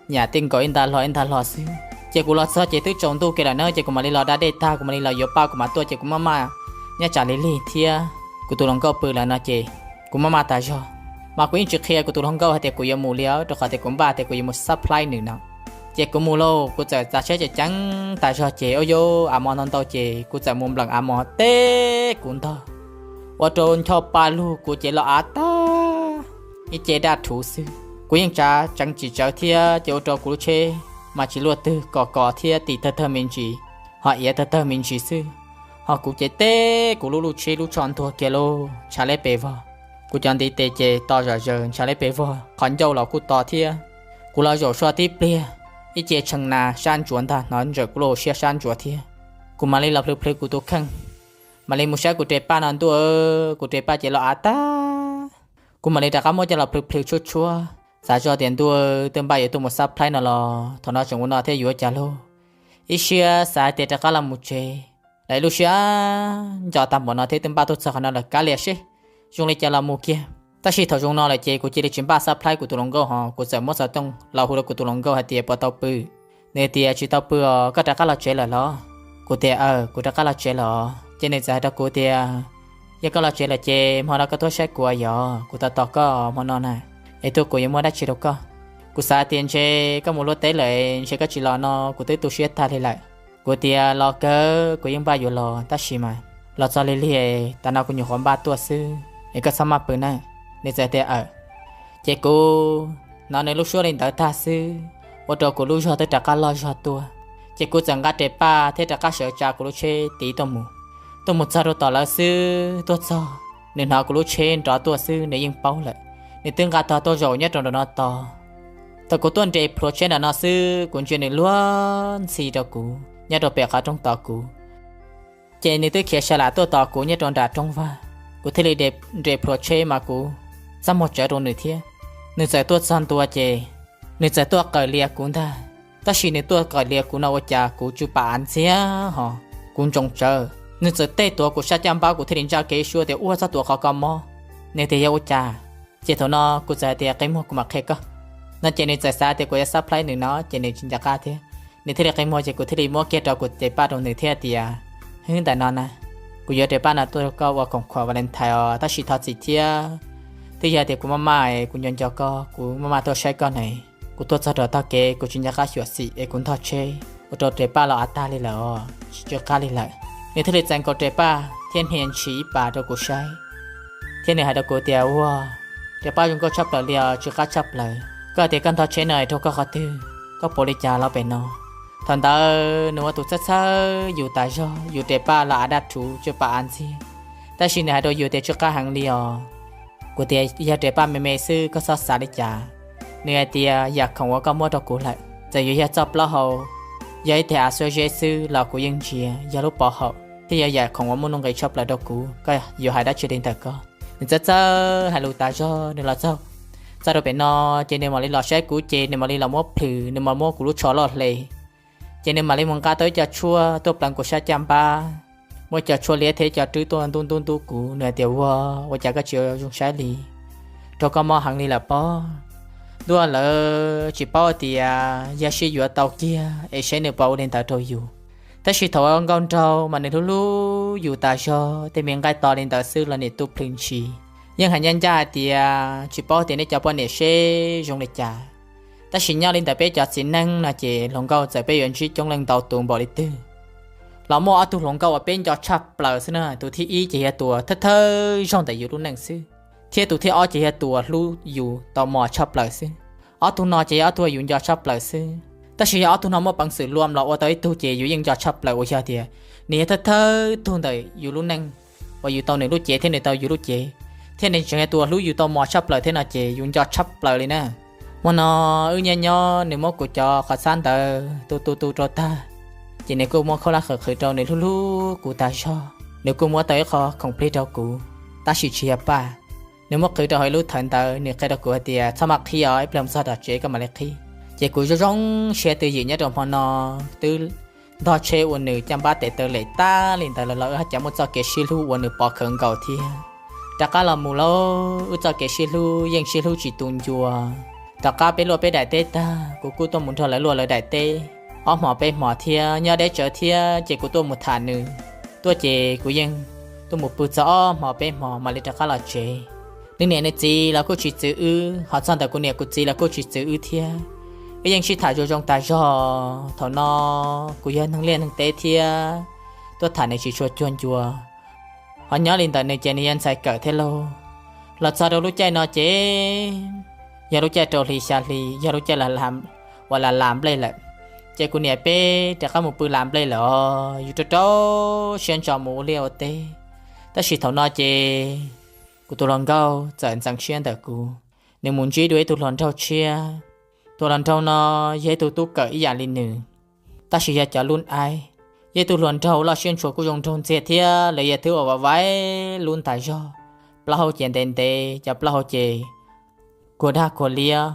nyam tij nkaus ib nta hlo ib nta hlo xwb. Ces kuv los txog ces twb tsaus ntuj kiag lawm na, ces kuv mam li los da dej tag kuv mam li los yuav paj kuv mam tuaj ces kuv maj maj nyob tsam lig lig thiab kuv tus hluas nkauj pw lawm no ces kuv maj maj tas zog. Mas kuv yeej tsis qhia kuv tus hluas nkauj hais tias kuv yuav mus li os, rau qhov tias kuv npaj tias kuv yuav mus surprise nws no. Ces kuv mus lauj, kuv txawm txav tsheb ceev ceev tas zog ces ua yuav av mos ntau ntau ces kuv txawm mus npleem av mos teb kuv ntog, ua rau ncho pa lug kuv ces los av tag ib ce daj rhuv xwb. Kuv yeej tsav tseev tsis tsawv thiab ces ua rau kuv lub tsheb mas tsis luaj twg, kos kos thiab tis tawg tawg me ntsis, ho iav tawg tawg me ntsis xwb. Ho kuv ces teb kuv lub lub tsheb lub tsho ntuag kiag lauj, ntshav liab pes vog. Kuv cov ntiv tes ces to zom zaws ntshav liab pes vog, qhov ncauj los kuj to thiab. Kuv los zaum so tib pliag, ib ce tshee nas sab ntsuav ntag, hnov ntsawm kuv lub hauv siab sab ntsuav thiab. Kuv mam li los plhws plhws kuv tus kheej, mam li mus saib kuv re paj no ntuj, kuv re paj ces los av tag. Kuv mam li rov qab muab coj los plhws plhws tshuab tshuab, xav zoj tias ntuj, twb npaj yuav tuaj mus surprise no los thaum no tseem ua no thiab yuav cas lauj. Ib siab xav tias rov qab los mus tsev, lawv lub siab nco tag npaum no thiab twb npaj tuaj txog qhov no lawm kav liam seb zoo li cas los mus kiag. Tab sis thaum zoo no lawm ces kuv cia li tsis npaj surprise kuv tus hluas nkauj ho kuv txawm muab xov tooj los hu rau kuv tus hluas nkauj hais tias puas tau pw. Nws tias, tsis tau pw os, koj rov qab los tsev lawm los? Kuv tias, aw, kuv rov qab los tsev lawm os. Ces nws txawm hais rau kuv tias, yog koj los tsev lawm ces hmo no koj tuaj saib kuv yom, kuv tos tos koj hmo no na, es tuaj kuv yuav muab dab tsi rau koj. Kuv xav tias ntshe koj mus luaj teb lawm ntshe koj tsis los no kuv twb tu siab tag li lawm. Kuv tias los kawg, kuv yeej npaj yuav los tab sis mas los txog lig lig, tam no kuv nyuam qhuav npaj tuaj xwb es koj txhob maj pw na. Nws txawm tias, aw. Ces kuv hnov nws lub suab li ntawd tag xwb, ua rau kuv lub zog twb rov qab loj zog tuaj. Ces kuv txawm nqa res paj thiab rov qab sawv tsa kuv lub tsheb tiv tuaj mus. Tuaj mus txog rau tom lawv xwb, tuaj txog nws hnov kuv lub tsheb nrov tuaj xwb nws yeej paub lawm. Nws twb nqa tog tuaj zaum nyob rau nram no tos. Thaum kuv tuaj nres plhuav tsheb nram no xwb kuv ntsia nws luag ntxhi rau kuv nyob rau pem qhov rooj tos kuv. Ces nws twb khiav sa lam tuaj tos kuv nyob rau nram rooj vag. Kuv thiaj li nres plhuav tsheb mas kuv txaj muag tsawv rau nws thiab. Nws txawm tuaj txog ntua ces nws txawm tuaj qawm lias kuv ntag. Tab sis nws tuaj qawm lias kuv no ua cas kuv tsw pam av ntxiag ho kuv ntsoov tsawv. Nws txawm tej tuav kuv sab caj npab, kuv thiaj li ntsaj kev suab tias, ua txhob tuav qhov ko mob. Nws tias, yog ua cas? Ces thaum no kuv txawm hais tias, qi muag kuv mam qhia koj no. Ces nws txawm xav tias kuv yuav xab plhaib nws no ces nws tsis nco qab thiab. Nws thiaj li qi muag ces kuv thiaj li muab kiag rau kuv tes paj rau nws thiab tias, hwb, ntawm no na, kuv yuav tes paj no tuaj rau koj ua khoom khuam Valentine os, tab sis thov txim thiab. Twb yog tias kuv maj maj es kuv nco nco koj, kuv maj maj tuaj saib koj ne. Kuv tuaj txog rau tog kev kuv tsis nco qab xyuam xim es kuv ntog tsheb ua rau tes paj los av tag li lawm os, tsis tsw qab li lawm. Nws thiaj li txais nkaus tes paj thiab hnia ntshis ib pas rau kuv saib, thiab nws hais rau kuv tias, ua, tes paj zoo nkauj tshaj plaws li os, tsw qab tshaj plaws. Koj tias koj ntog tsheb no es raug koj qhov twg? Koj puas li cas los pem no? Thaum ntawd nws ua tus txhawj txhawj yus tas zog, yus tes paj los av daj rhuv tsw pam av ntxiag. Tab sis nws hais rau yus tias tsw qab heev li os. Kuv tias, yog tes paj me me xwb koj txhob xav li cas. Nws hais tias yam khoom uas koj muab rau kuv lawm, txawm yuav yog txoj plaub hau, yog ib tes av xuab zeb xwb los kuv yeej ntsia, yog lub pov haum thiab yog yam khoom uas muaj nuj nqis tshaj plaws rau kuv, koj yuav hais dab tsi li ntawm koj? Nws txawj txawj hais lus tas zog, nws los txog, txog rau pem no, ces nws mam li los saib kuv, ces nws mam li los muab plhws, nws mam muab kuv lub tsho loj hle. Ces nws mam li mus nqa tau ib co tshuaj tuaj pleev kuv sab caj npab, muaj ib co tshuaj liab thiab ib co rwb tuaj ntub ntub ntub kuv. Nws hais tias, ua, ua cas koj tsis zoo saib li? Raug koj mob heev li lawm pob. Ntuj, lawv tsis paub tias yog sib yuav tau kiag es saib nws puas ua li ntawd rau yus. Tab sis thaum ua nkauj nraug mas nws hlub hlub yus tas zog, tej me nqaij to li ntawd xwb los niam tub plhws ntshis. Yeej hais ncaj ncaj hais tias tsis paub tias nej cov poj niam seb zoo li cas, tab sis nyob li ntawm peb cov txiv neej no ces hluas nkauj txawm peb yuav ntsib coob leej ntau tus npaum li twg los muaj ob tug hluas nkauj uas peb nco tshaj plaws xwb na. Tus thib ib ces yog tus uas thawj thawj zaug ntawm yus lub neej xwb, thiab tus thib ob ces yog tus uas hlub yus tau mos tshaj plaws xwb. Ob tug no ces yog ob tug uas yus nco tshaj plaws xwb. Tab sis yog ob tug no muaj peev xwm luam los ua tau ib tug ces yus yeej nco tshaj plaws uas yog tias nws yog thawj thawj tug ntawm yus lub neej uas yus tau nws lub cev thiab nws tau yus lub cev, thiab nws tseem yog tus uas hlub yus tau mos tshaj plaws thiab no ces yus nco tshaj plaws li na. Hmo no wb nyob nyob nws muab kuv cov qhov txhab ntawd tu tu tu rau tag, ces nws kuj muab khaub hlab qhwv qhwv rau, nws hlub hlub kuv tas zog. Nws kuj muab tau ib qho khoom plig rau kuv, tab sis tsis yog paj. Nws muab qhwv rau hauv ib lub thawv ntawd, nws qhia rau kuv hais tias txhob maj qhib os, ib pliag mus txog tom tsev koj mam li qhib. Ces kuv zoo zoo siab twj ywm nyob rau hmo no, twb ntog tsheb ua nws caj npab tes taw lem tag li ntawd los los wb haj cas muaj txoj kev sib hlub uas nws pov khawv nkaus thiab. Rov qab los mus lauj, wb txoj kev sib hlub yeej sib hlub tsis tu ncua. Tom qab peb luaj peb daim teb tag, kuv kuj tuaj mus nrog lawv luaj lawv daim teb ob hmos peb hmos thiab, nyob deb tsawv thiab ces kuv tuaj mus tham nws. Tuaj ces kuv yeej tuaj mus pw txog ob hmos peb hmos mam li rov qab los tsev. Nws niam nws txiv los kuj tsis txwv wb, ho txog ntawm kuv niam kuv txiv los kuj tsis txwv wb thiab. Wb yeej sib tham zoo zoo tas zog. Thaum no kuv yog neeg liaj neeg teb thiab, tuaj tham nws tsis tshua cuag ncua. Ho nyob li ntawm nws ces nws yog ntxhais kawm thiab lauj. Los txog rau lub caij no ces yog lub caij rau hli xya hli, yog lub caij uas las las nplej lawm. Ces kuv niam peb rov qab mus pw las nplej lawm os, yus rau rau siab ntso mus ua liaj ua teb. Tab sis thaum no ces kuv tus hluas nkauj txawm ntxeev siab ntawm kuv, nws mus ntsib dua ib tug hluas nraug tshiab. Tus hluas nraug no yog ib tug tub kawm ib yam li nws, tab sis yog cov lub aib. Yog ib tug hluas nraug loj siab ntshua kuj zoo nraug ntxiag thiab, lawv yog thwb uas vam vaib lub ntas zog. Plaub hau ces ntev ntev, cov plaub hau ces kuag dag kuag liab,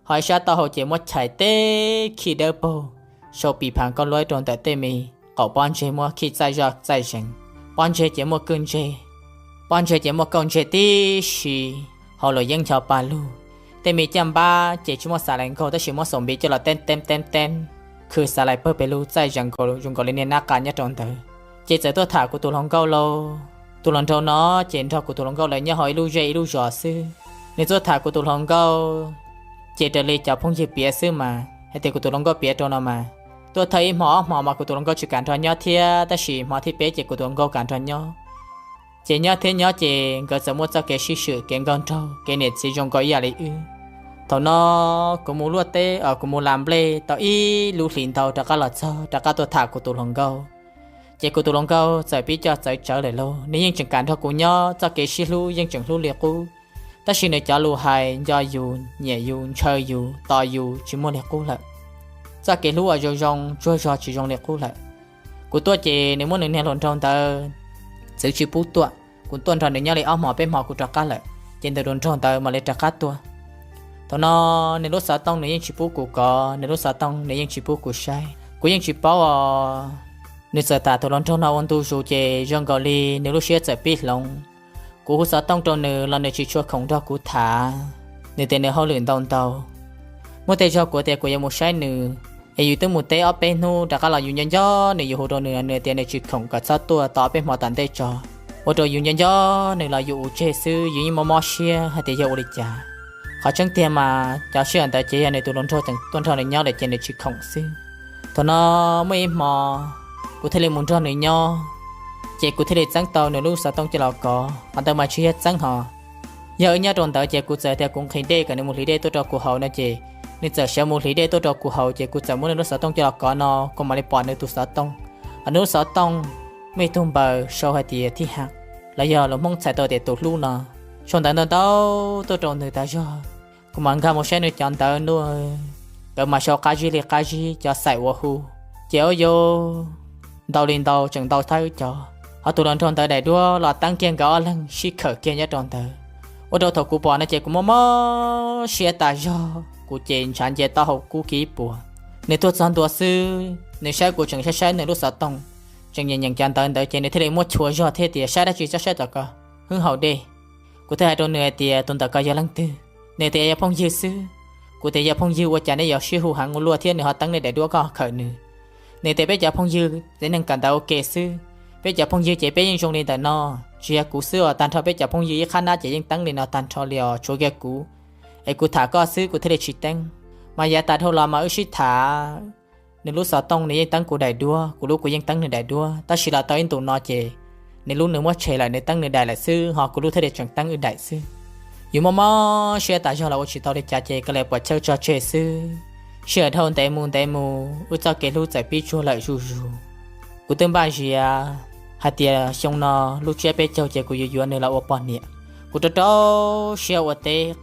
ho ib sab taub hau ces muab chais teb khij dawb paug, sau pis phas kauj luab rau ntawm tej me qaum pob ntseg muab khij txaij zoj txaij zees. Pob ntseg ces muaj kwj ntseg, pob ntseg ces muaj kauj ntseg tib si, hauv luam yeeb ncho pa lug. Tej me caj npab ces tsis muaj xas les nkaug tab sis muab xaum npiv coj los teeb teeb teeb teeb. khwv xav lais pawg pes lug txaij zoo nkaus li niag nab qa nyob rau ntawd. Ces txawm tuaj tham kuv tus hluas nkauj lauj. Tus hluas nraug no ces nrog kuv tus hluas nkauj lawv nyob hauv ib lub zej ib lub zos xwb. Nws tuaj tham kuv tus hluas nkauj, ces raws li cov phooj ywg piav xwb mas hais tias kuv tus hluas nkauj piav rau no mas, tuaj thawj ib hmo ob hmo mas kuv tus hluas nkauj tsis kam nrog nyob thiab, tab sis hmo thib peb ces kuv tus hluas nkauj kam nrog nyob. Ces nyob thiab nyob ces nkawd txawm muaj txoj kev sib swm, kev nkauj nraug, kev niam txiv zoo nkaus ib yam li wb. Thaum no kuv mus luaj teb, kuv mus las nplej tau ib lub hlis ntau rov qab los txog, rov qab tuaj tham kuv tus hluas nkauj. Ces kuv tus hluas nkauj txawm pib coj txawv tsawv lawm lauj, nws yeej tseem kam nrog kuv nyob, txoj kev sib hlub yeej tseem hlub li qub. Tab sis nws cov lus hais nco yus, nyiam yus, ntshaw yus, tos yus tsis muaj li qub lawm. Txoj kev hlub uas zoo zoo tsuag zog tsis zoo li qub lawm. Kuv tuaj ces nws muab nws niag hluas nraug ntawd txwv tsis pub tuaj. Kuv tuaj nrog nws nyob li ob hmos peb hmo kuv rov qab lawm, ces ntawm hluas nraug ntawd mam li rov qab tuaj. Thaum no nws lub xov tooj nws yeej tsis pub kuv kov, nws lub xov tooj nws yeej tsis pub kuv saib, kuv yeej tsis paub os. Nws txawm tham tus hluas nraug no ua ntu zus ces zoo nkaus li nws lub siab txawm pib hloov. Kuv hu xov tooj rau nws los nws tsis tshua khoom nrog kuv tham, nws tias nws hauj lwm ntau ntau. Muaj tej zaug kuv tias kuv yuav mus saib nws, es yus twb mus teb ob peb hnub rov qab los yus nco nco nws, yus hu rau nws, nws tias nws tsis khoom kom txhob tuaj tau ob peb hmo tom ntej tso. Ua rau yus nco nco nws los yus ua tseg xwb, yus yeej mob mob siab hais tias yog ua li cas. Qhov tseeb tiag mas cov sij hawm ntawd ces yog nws tus hluas nraug tseem tuaj nrog nws nyob lawm ces nws tsis khoom xwb. Thaum no muaj ib hmo kuv thiaj li mus nrog nws nyob, ces kuv thiaj li txeeb tau nws lub xov tooj coj los kov. Qhov ntawd mas tsis yog txeeb hos, yog wb nyob rau ntawd ces kuv txawm tias kuv nqhis dej kom nws mus hliv dej tuaj rau kuv haus no ces nws txawm sawv mus hliv dej tuaj rau kuv haus ces kuv txawm muab nws lub xov tooj coj los kov no kuv mam li pom nws tus xov tooj. Hos nws lub xov tooj muaj ib tug npawb sau hais tias thib haj, los yog lus Hmoob txhais tau tias tus hlub no. Sau ntawv ntau ntau tuaj rau nws tas zog. Kuv mam nkag mus saib nws cov ntawv ntua, nkawd mas sau qab zib li qab zib, cov xaim uas hu ces ua yuav ntau li ntau, tseem ntau thawb cov. Hos tus hluas nraug ntawd daim duab los teeb kiag nkawd ob leeg sib khawm kiag nyob rau ntawd. Ua rau thaum kuv pom no ces kuv mob mob siab tas zog, kuv ces ntshav nce taub hau kub kib puas. Nws tuaj txog ntua xwb nws saib kuv tseem saib saib nws lub xov tooj, tseem nyeem nyeem cov ntawv ntawd ces nws thiaj li muab chua zog thiab tias saib dab tsi txhob saib tom ko, hwb haus dej. Kuv thiaj hais rau nws hais tias tus ntawm ko yog leej twg? Nws tias yog phooj ywg xwb. Kuv tias yog phooj ywg ua cas nej yuav sib hu heev ua luaj thiab nws ho teeb nej daim duab koj khawm nws? Nws tias peb cov phooj ywg txiv neej kawm ntawv ua ke xwb, peb cov phooj ywg ces peb yeej zoo li ntawm no. Tsis yog kuv xwb os, tag nrho peb cov phooj ywg ib qhab nab ces yeej teeb li no tag nrho li os, tshuav kiag kuv, es kuv tham koj xwb kuv thiaj li tsis teeb. Mas yav tas dhau los mas wb sib tham, nws lub xov tooj nws yeej teeb kuv daim duab, kuv lub kuv yeej teeb nws daim duab, tab sis los tau ib ntus no ces nws lub nws muab tshem lawm, nws teeb nws daim lawm xwb, ho kuv lub thiaj li tseem teeb wb daim xwb. Yus mob mob siab tas zog los ua tsis tau li cas ces koj li puas chawj tso tseg xwb. Sij hawm dhau ntev mus ntev mus wb txoj kev hlub txawm pib tsuag lawm zuj zus. Kuv twb npaj zias hais tias xyoo no lub tsiab peb caug ces kuv yuav yuav nws los ua poj niam. Kuv rau rau siab ua teb,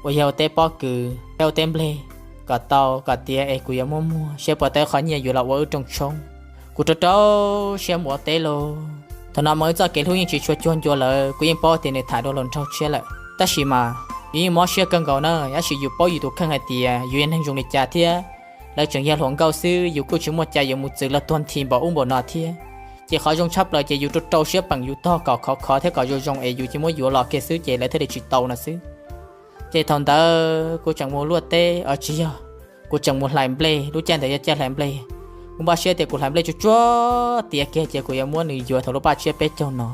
uas yog ua teb pob kws thiab ua teb nplej kom tau kom tiav es kuv yuav muab muag seb puas tau qhov nyiaj yuav los ua wb rooj tshoob. Kuv rau rau siab mus ua teb lauj. Thaum no mas wb txoj kev hlub yeej tsis tshua cuag ncua lawm, kuv yeej paub tias nws tham dua hluas nraug tshiab lawm. Tab sis mas yus yeej mob siab kawg nkaus na, tab sis yus paub yus tus kheej hais tias yus yog neeg zoo li cas thiab lawv tseem yog hluas nkauj xwb, yus kuj tsis muaj cai yuav mus txwv los tuag nthi npaum ub npaum no thiab. Ces qhov zoo tshaj plaws ces yus rau rau siab peem yus tog kom khov khov thiab kom zoo zoo es yus cia muab yuav los kiag xwb ces lawv thiaj li tsis tau no xwb. Ces thaum ntawd kuv tseem mus luaj teb os tsis yog, kuv tseem mus hlais nplej, lub caij ntawd yog caij hlais nplej. Kuv npaj siab tias kuv hlais nplej tsuag tsuag tiav kiag ces kuv yuav muab nws yuav thaum lub paj tsiab peb caug no.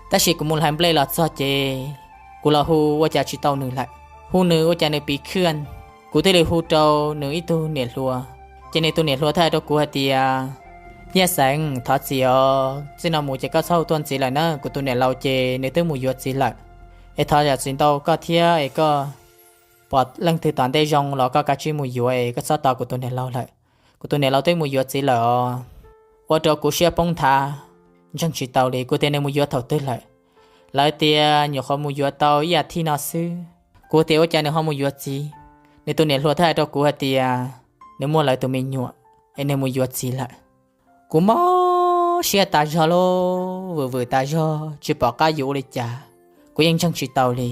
Tab sis kuv mus hlais nplej los txog ces kuv los hu ua cas tsis tau nws lawm, hu nws ua cas nws piv khwj. Kuv thiaj li hu rau nws ib tug niam hluas, ces nws tus niam hluas thiaj hais rau kuv hais tias, Yaj Xeev, thov txim os, txij no mus ces koj txhob hu tuaj ntxiv lawm na, kuv tus niam laus ces nws twb mus yuav txiv lawm. Es thov zam txim ntau koj thiab es koj pom leej twg tom ntej zoo los koj kav tsij mus yuav es koj txhob tos kuv tus niam laus lawm. Kuv tus niam laus twb mus yuav txiv lawm os. Ua rau kuv siab poob nthav, ntseeg tsis tau li, kuv tias nws mus yuav thaum twg lawm? Lawv tias nyuam qhuav mus yuav tau ib as thiv no xwb. Kuv tias ua cas nws ho mus yuav txiv? Nws tus niam hluas thiaj hais rau kuv hais tias nws muaj lawv tus me nyuam es nws mus yuav txiv lawm. Kuv mob siab tas zog lauj, vwm vwm tas zog tsis pom qab yuav ua li cas. Kuv yeej ntseeg tsis tau li,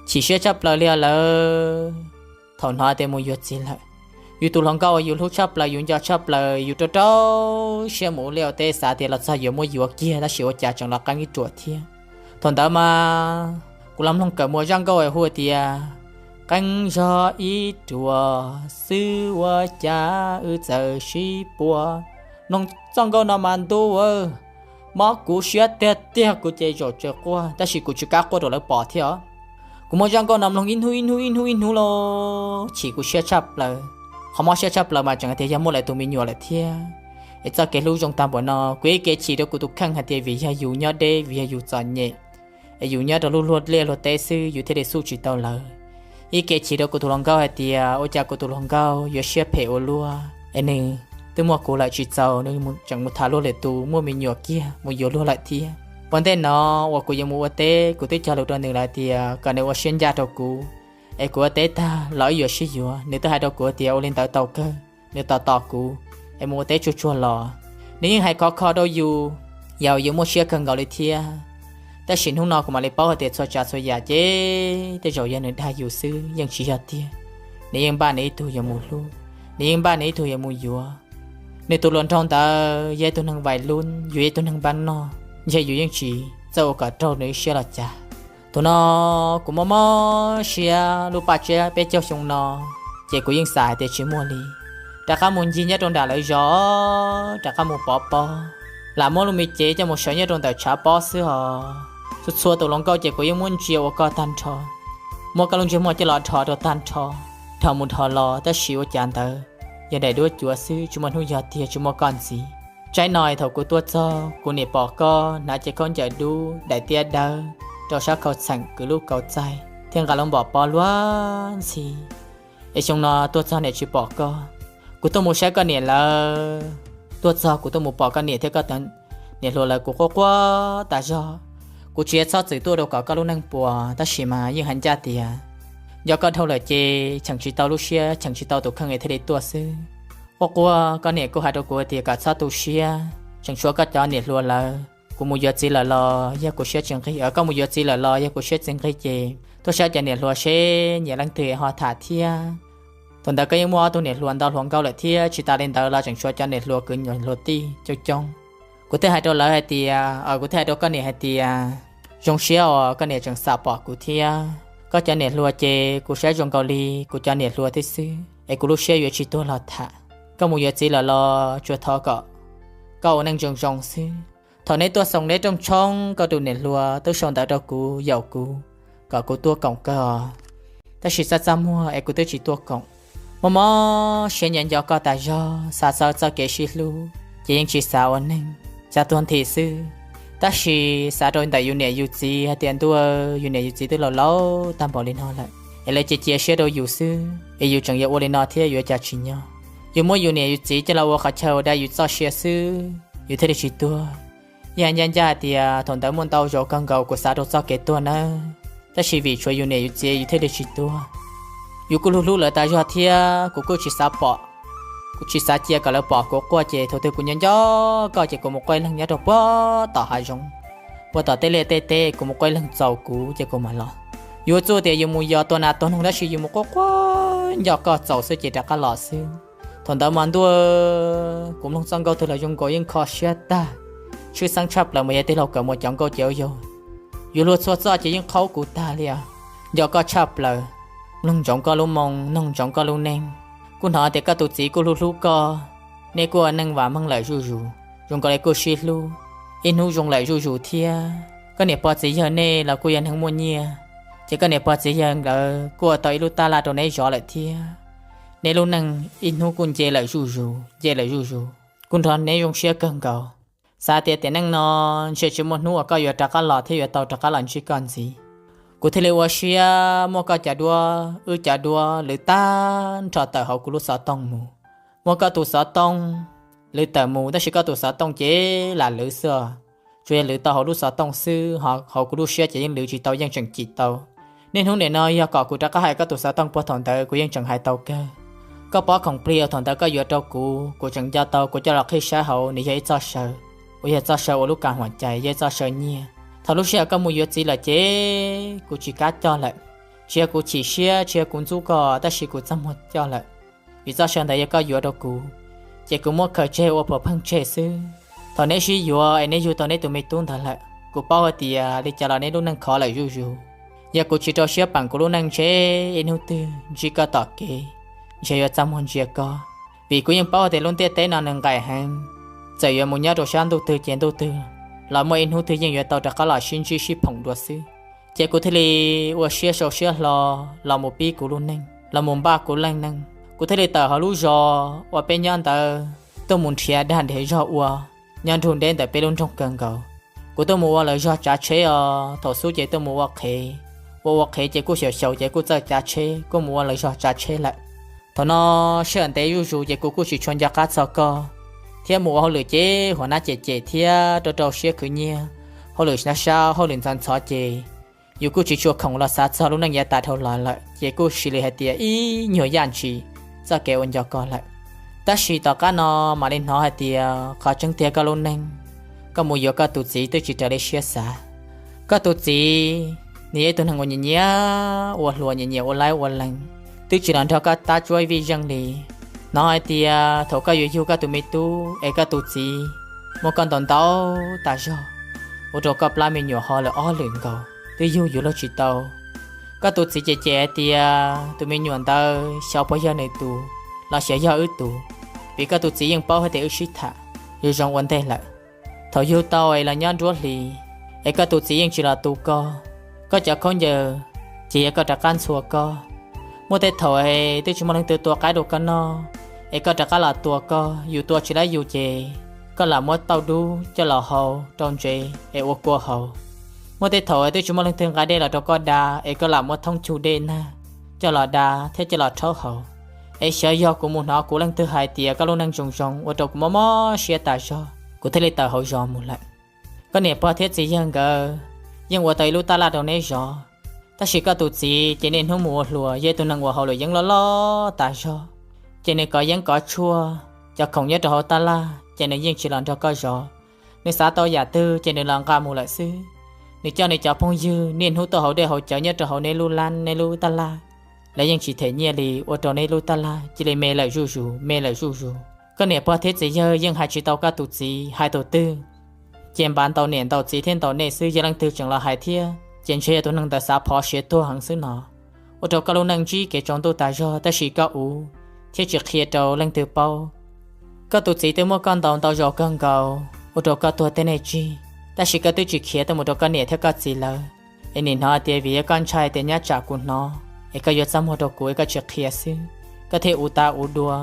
chim siab tshaj plaws li os lawm. Thaum hnov tias mus yuav txiv lawm, yus tus hluas nkauj uas yus hlub tshaj plaws yus nco tshaj plaws yus rau rau siab mus ua liaj ua teb xav tias los txog yuav muab yuav kiag tab sis ua cas tseem los qeeb ib ruam thiab. Thaum ntawd mas kuv los mloog kawm mus zaj nkauj hu tias Qee zog ib ruam xwb ua cas wb txawm sib puas. Mloog txoj nkauj no mas ntuj, mob kuv siab tiag tiag, kuv ces zaum tsaws quaj tab sis kuv tsis kam quaj rau lawv pom thiab os. Kuv muab zaj nkauj no mloog ib hnub ib hnub ib hnub ib hnub los chim kuv siab tshaj plaws. Qhov mob siab tshaj plaws mas tseem hais tias yog muaj lawv tus me nyuam lawm thiab. Es txoj kev hlub zoo tag npaum no kuv ib kev chim rau kuv tus kheej hais tias vim yog yus nyob deb, vim yog yus txom nyem, es yus nyob rau lub luag liaj luag teb xwb yus thiaj li xub tsis tau lawv. Ib kev chim rau kuv tus hluas nkauj hais tias ua cas kuv tus hluas nkauj yuav siab phem ua luaj, es nws twb muaj kuv lawm tsis txaus nws tseem mus tham luag lwm tus muaj me nyuam kiag mus yuav luag lawm thiab. Puag ntej no uas kuv yuav mus ua teb kuv twb cog lus rau nws lawm tias kom nws ua siab ncaj rau kuv, es kuv ua teb tag los wb yuav sib yuav. Nws twb hais rau kuv tias ua li ntawd tau kawg, nws tos tos kuv es mus ua teb tsuag tsuag los. Nws yeej hais khov kho rau yus, yog yus muaj siab kawg nkaus li thiab. Tab sis hnub no kuv mam li paub hais tias txhua tsav txhua yam ces tej zaum yog nws dag yus xwb yeej tsis yog tiag. Nws yeej npaj nws ib tug yuav mus hlub, nws yeej npaj nws ib tug yuav mus yuav. Nws tus hluas nraug ntawd yog ib tug neeg vais lub, yus yog ib tug neeg npaj noj, ntshe yus yeej tsis txawj ua kom raug nws ib siab los cas. Thaum no kuv mob mob siab lub paj tsiab peb caug xyoo no, ces kuv yeej xav hais tias tsis muaj li. Rov qab mus ncig nyob rau nram lawv zos, rov qab mus pov pob, lam muab lub me cev coj mus sawv nyob rau ntawm tshav pob xwb os. Txhua txhua tus hluas nkauj ces kuv yeej muab ntsia ua koj tag nrho, muab koj lub ntsej muag coj los dhos rau tag nrho, dhos mus dhos los tab sis ua cas ntawd yog daim duab cuav xwb, tsis muaj hnub yog tiag, tsis muaj koj ntxiv. Tsaib no thaum kuv tuaj txog kuv niam pom koj hnav cev khaub ncaws dub daim tiab dawb rau sab khau txheem kwv lub kauv txaij thiab nqa lub npom pob luag ntxhi. Es xyoo no tuaj txog niam tsis pom koj, kuv tuaj mus saib koj niam lawm. Tuaj txog kuv tuaj mus pom koj niam thiab koj niam hluas lawm kuv quaj quaj tas zog. Kuv tsis txhob txwm tuaj rau kom koj lub neej puas tab sis mas yeej hais ncaj tias nco koj dhau lawm ces cheem tsis tau lub siab cheem tsis tau tus kheej es thiaj li tuaj xwb. Quaj quaj koj niam kuj hais rau kuv tias kom txhob tu siab, tseem tshuav koj cov niam hluas lawm. Kuv mus yuav txiv lawm los yog kuv siab tsis nqig, koj mus yuav txiv lawm los yog kuv siab tsis nqig ces tuaj saib cov niam hluas seb nyias leej twg ho tham thiab. Thaum ntawd koj yeej muaj ob tug niam hluas ntau hluas nkauj lawm thiab, tsis tas li ntawd los tseem tshuav cov niam hluas kwv niam hluas tij coob coob. Kuv thiaj hais rau lawv hais tias, kuv thiaj hais rau koj niam hais tias zoo siab uas koj niam tseem xam pom kuv thiab. Koj cov niam hluas ces kuv saib zoo nkaus li kuv cov niam hluas thiab xwb es kuv lub siab yuav tsis tuag los tham. Koj mus yuav txiv lawm los tsuas thov kom koj ua neej zoo zoo xwb. Thaum neb tuaj xoo neb rooj tshoob koj tus niam hluas twb sau ntawv rau kuv yaum kuv kom kuv tuaj koom kawg os. Tab sis txaj txaj muag es kuv twb tsis tuaj koom. Mob mob siab nyiam nco koj tas zog, xav txog txoj kev sib hlub ces yeej tsis xav ua neeg, xav tuag nthi xwb. Tab sis xav rau ntawm yus niam yus txiv hais tias ntuj, yus niam yus txiv twb laus laus tag npaum li no lawm es lawv cia cia siab rau yus xwb es yus tseem yuav ua li no thiab yuav cas tsis nyob. Yus muab yus niam yus txiv coj los ua qhov chaw ua da yus txoj sia xwb yus thiaj li tsis tuag. Yog ncaj ncaj hais tias thaum ntawd muaj ntau zaus kawg nkaus kuv xav rau txoj kev tuag nawb, tab sis vim tshuav yus niam yus txiv yus thiaj li tsis tuag. Yus kuj hlub hlub lawv tas zog thiab kuv kuj tsis xav pom, kuv tsis xav cia kom lawv pom kuv quaj ces thaum twg kuv nyob nco koj ces kuv mus quaj ib leeg nyob rau puag tom hav zoov, puag tom tej liaj tej teb, kuv mus quaj ib leeg txaus kuv ces kuv mam los. Yus ua txuj tias yus mus yos tua nas tua noog tab sis yus mus quaj quaj nco koj txaus xwb ces rov qab los xwb. Thaum ntawd mas ntuj, kuv mloog txoj nkauj twg los zoo nkaus yeej kho siab tag, tshwj xeeb tshaj plaws mas yog tej laug kawm mus cov nkauj ces ua yog yus luag txhua txoj ces yeej qhaub kuv tag li os. Nco koj tshaj plaws, mloog ntsoov koj lub moo, mloog ntsoov koj lub neej, kuj hnov tias koj tus txiv kuj hlub hlub koj, nej kuj ua neej vam meej lawm zuj zus, zoo nkaus li kuj sib hlub, ib hnub zoo lawm zuj zus thiab. Koj niam pog txiv yawg nej los kuj yog neeg muaj nyiaj, ces koj niam pog txiv yawg nkawd kuj ua tau ib lub tab laj rau neb zov lawm thiab. Neb lub neej ib hnub kuj nce lawm zuj zus, nce lawm zuj zus, kuj nrog neb zoo siab kawg nkaus. Xav tias tiam neej no ntshe tsis muaj hnub uas koj yuav rov qab los thiab yuav tau rov qab los ntsib koj ntxiv. Kuv thiaj li ua siab muab koj cov duab, wb cov duab lwv tag nrho tawm hauv kuv lub xov tooj mus. Muab koj tus xov tooj lwv tawm mus, tab sis koj tus xov tooj ces lam lwv xwb os. Tsuas yog lwv tau hauv lub xov tooj xwb, hauv kuv lub siab ces yeej lwv tsis tau, yeej tseem cim tau. Niaj hnub nim no yog kom kuv rov qab hais koj tus xov tooj puag thaum ntawd kuv yeej tseem hais tau kawg. Koj pob khoom plig uas thaum ntawd koj yuav rau kuv, kuv tseem nco tau, kuv coj los qhib saib hauv, nws yog ib txoj saw uas yog ib txoj saw ua lub kas huam cai, yog ib txoj saw nyiaj. Thaum lub sij hawm koj mus yuav txiv lawm ces kuv tsis kam coj lawm. Tsis yog kuv chim siab, tsis yog kuv ntxub koj, tab sis kuv txaj muag coj lawm. Vim txoj saw ntawd yog koj yuav rau kuv, ces kuv muab khaws tseg ua phuam pheej tseg xwb. Thaum neb sib yuav es neb yug tau neb tus me tub ntawd lawm, kuv paub hais tias li cas los neb lub neej khov lawm zuj zus. Yog kuv tsis rau siab peem kuv lub neej ntshe ib hnub twg ntsib koj tom kev, ntshe yuav txaj muag ntsia koj. Vim kuv yeej paub tias lub ntiaj teb no nws nqaim heev, txawm yuav mus nyob rau sab ntuj twg ces ntuj twg los muaj ib hnub twg yeej yuav tau rov qab los sib ntsib sib phoom dua xwb. Ces kuv thiaj li ua siab sau siab hlo los mus pib kuv lub neej, los mus npaj kuv lub neej. Kuv thiaj li tawm hauv lub zos uas peb nyob ntawd tuaj mus nrhiav dag nrhiav zog ua nyob nrug deb ntawm peb lub nroog kawg nkaus. Kuv tuaj mus ua lawv zog tsav tsheb os, thaum xub ces tuaj mus ua qhev, ua ua qhev ces kuj xyaum xyaum ces kuj txawj tsav tsheb, kuj mus ua lawv zog tsav tsheb lawm. Thaum no sij hawm ntev zuj zus ces kuv kuj tsis tshua nco qab txog koj, thiab mus ua hauj lwm ces hua nab cem cem thiab rau rau siab khwv nyiaj, hauj lwm sab sab hauj lwm ntxhov ntxhov ces yus kuj tsis tshua khoom los xav txog lub neej yav tas dhau los lawm ces kuj cia li hais tias ib nyuag yaj ntshis txoj kev ua nco koj lawm. Tab sis tom qab no mam li hnov hais tias qhov tseeb tiag koj lub neej, koj mus yuav koj tus txiv twb tsis raws li siab xav. Koj tus txiv nws yog ib tug neeg uas nyiam nyiam ua hluas, nyiam nyiam ua laib ua lees, twb tsis los nrog koj tab tsuab ib vij zeej li. Hnov hais tias thaum koj yuav yug koj tus me tub es koj tus txiv muab koj ntaus ntaus tas zog, ua rau koj plab me nyuam ho lawm ob lwm nkaus twb yug yus luag tsis tau. Koj tus txiv cem cem hais tias tus me nyuam ntawd xyov puas yog nws tus los xyov yog wb tus, vim koj tus txiv yeej paub hais tias wb sib tham zoo zoo ua ntej lawm. Thaum yug tau es los nyob nruab hlis, es koj tus txiv yeej tsis los tu koj, koj cov khaub ncaws ces yog koj rov qab ntxhua koj. Muaj tej thaum es twb tsis muaj leej twg tua qaib rau koj noj, es koj rov qab los tua koj, yus tua tsis laib yus ces koj lam muab tauj dub coj los hau rau ntsev es ua kua haus. Muaj tej thaum es twb tsis muaj leej twg nqa dej los rau koj da, es koj lam muab thoob cug dej nag coj los da thiab coj los rhaub haus. Es xyov yog kuv mus hnov kuv leej twg hais tias koj lub neej zoo zoo ua rau kuv mob mob siab tas zog, kuv thiaj li tawm hauv zos mus lawm. Koj niam pog thiab txiv yawg nkawd yeej ua tau ib lub tab laj rau neb zov, tab sis koj tus txiv ces niaj hnub mus ua hluas, yog ib tug neeg ua hauj lwm yeeb loj loj tas zog, ces nws kov yeeb kov tshuaj, cov khoom nyob rau hauv tab laj ces nws yeej tsis los nrog koj zov. Nws xav tau yam twg ces nws los nqa mus lawm xwb. Nws coj nws cov phooj ywg niaj hnub tuaj haus dej haus cawv nyob rau hauv neb lub lab neb lub tab laj, lawv yeej tsis them nyiaj li, ua rau neb lub tab laj cia li me lawm zuj zus, me lawm zuj zus. Koj niam pog thiab txiv yawg yeej hais tsis tau koj tus txiv, hais tus twg ces npav ntaus niam ntaus txiv thiab ntaus nej xwb, yog leej twg tseem los hais thiab ces ntshe yog tus neeg ntawd xav phov siav tuag heev xwb no. Ua rau koj lub neej ntsib kev tsaus ntuj tas zog tab sis koj uv thiab tsis qhia rau leej twg paub. Koj tus txiv twb muab koj ntaus ntau zaus kawg nkaus ua rau koj tuag tej neeg tsig, tab sis koj twb tsis khiav tuaj mus rau koj niam thiab koj txiv lawv. Es nim hnov tias vim yog koj ntshai tias nyab tsam kuv hnov es koj yuav txaj muag rau kuv es koj tsis qhia xwb, koj thiaj uv tav uv dua,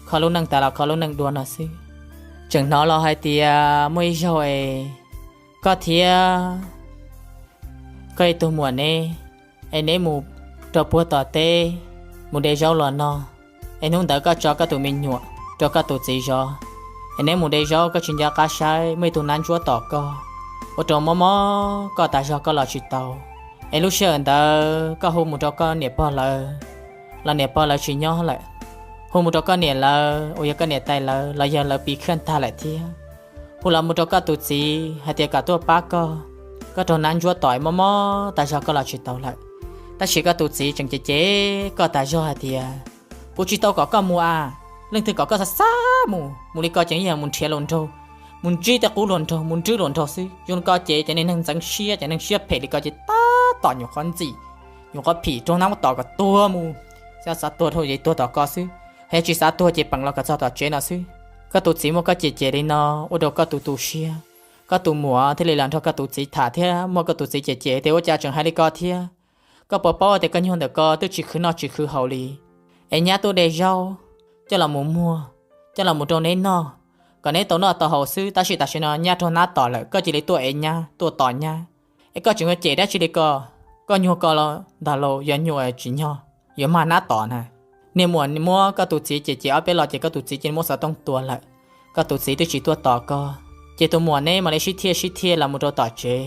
kho lub neej tas los kho lub neej dua no xwb. Tseem hnov los hais tias muaj ib zaug es koj thiab koj ib tug muam neb, es neb mus rau puag tom teb mus de zaub los no, es hnub ntawd koj tso koj tus me nyuam rau koj tus txiv zov, es neb mus de zaub koj tsis nco qab saib muaj ib tug nab ntsuab tom koj, ua rau mob mob koj tas zog koj los tsis tau. Es lub sij hawm ntawd koj hu mus rau koj niam pog lawv los niam pog lawv tsis nyob lawm, hu mus rau koj niam lawv uas yog koj niam tais lawv los yog lawv piv khaj tag lawm thiab, hu los mus rau koj tus txiv hais tias kom tuaj pab koj, koj raug nab ntsuab tom mob mob tas zog koj los tsis tau lawm. Tab sis koj tus txiv tseem cem cem koj tas zog hais tias, kuv tsis tau kom koj mus a, leej twg kom koj xav xav mus, mus li ko ces yog mus nrhiav hluas nraug, mus ntsib tej qub hluas nraug, mus ntsib hluas nraug xwb. Zoo li ko ces cov niag neeg ntxeev siab, cov neeg siab phem li ko ces tab tom nyuam qhuav ntxim, nyuam qhuav phim raug nab muab tom kom tuag mus, xav xav tuag dhau ces tuag tom ko xwb, yog tsis xav tuag ces peem los kom txog tom tsev no xwb. Koj tus txiv muab koj cem cem li no ua rau koj tus tu siab, koj tus muam thiaj li los nrog koj tus txiv tham thiab muab koj tus txiv cem cem tias ua cas tseem hais li ko thiab, koj puas paub tias koj nyuag ntawm ko twb tsis khwv noj tsis khwv haus li, es nyab tuaj de zaub coj los mus muag, coj los mus rau neb noj, kom neb tau noj tau haus xwb, tab sis tam sim no nyab raug nab tom lawm koj cia li tuaj ev nyab tuaj tom nyab, es koj tseem yuav cem dab tsi li ko, koj nyuag ko los ntag lauj, yog nyuag tsim nyog yuav mag nab tom na. Niag muam muab koj tus txiv cem cem ob peb los ces koj tus txiv cia li muab xov tooj tua lawm, koj tus txiv twb tsis tuaj tom koj, ces tus muam neb mam li sib thiaj sib thiaj los mus rau tom tsev,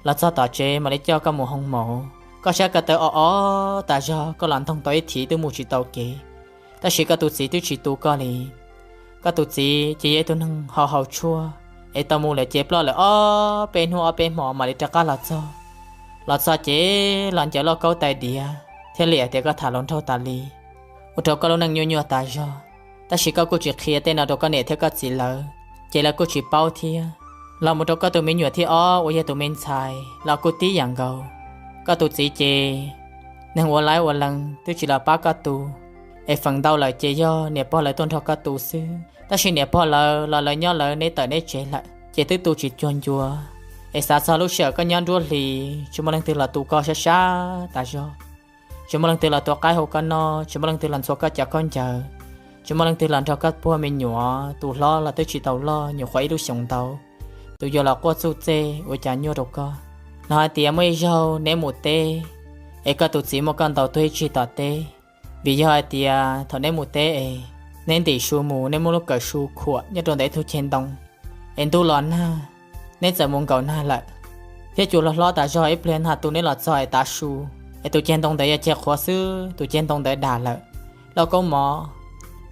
los txog tom tsev mam li coj koj mus hoo maum, koj sab ko taw o o tas zog koj los ntoog tau ib thiv twb mus tsis tau kev, tab sis koj tus txiv twb tsis tu koj li. Koj tus txiv ces yog ib tug neeg haus haus tshuaj, es tau mus lawm ces ploj lawm ob peb hnub ob peb hmo mam li rov qab los txog. Los txog ces los ncaws lauj kaub tais diav thiaj li hais tias koj tham hluas nraug tas li, ua rau koj lub neej nyuaj nyuaj tas zog. Tab sis koj kuj tsis qhia tej no rau koj niam thiab koj txiv lawv, ces lawv kuj tsis paub thiab. Los mus rau koj tus me nyuam thib ob uas yog tus me ntxhais los kuj tib yam nkaus, Koj tus txiv ces neeg ua laib ua lees twb tsis los pab koj tu, es feem ntau lawm ces yog niam pog lawv tuaj nrog koj tu xwb. Tab sis niam pog lawv los lawv nyob lawv neb tawm neb tsev lawm ces twb tu tsis cuag ncua. Es xav txog lub sij hawm koj nyob nruab hlis tsis muaj leej twg los tu koj sab sab tas zog, tsis muaj leej twg los tua qaib hau koj noj, tsis muaj leej twg los ntxhua koj cov khaub ncaws, tsis muaj leej twg los nrog koj puag me nyuam, tus hlob los twb tsis tau loj, nyuam qhuav ib lub xyoos ntau, tus yau los quaj txuj txej ua cas nyuaj rau koj. Los hais tias muaj ib zaug neb mus teb, es koj tus txiv muab koj ntaus tuag ib tsig tom teb, vim yog hais tias thaum neb mus teb es neb ntim su mus, neb muab lub kawm su khuam nyob rau ntawm ib tug ceg ntoo, es ntuj los nag, neb txawm mus nkaum nag lawm, thiab cua hlob hlob tas zog ib pliag nag tu neb los txog es tav su, es tus ceg ntoo ntawd yog ceg qhuav xwb, tus ceg ntoo ntawd dag lawm, lauj kaub mov,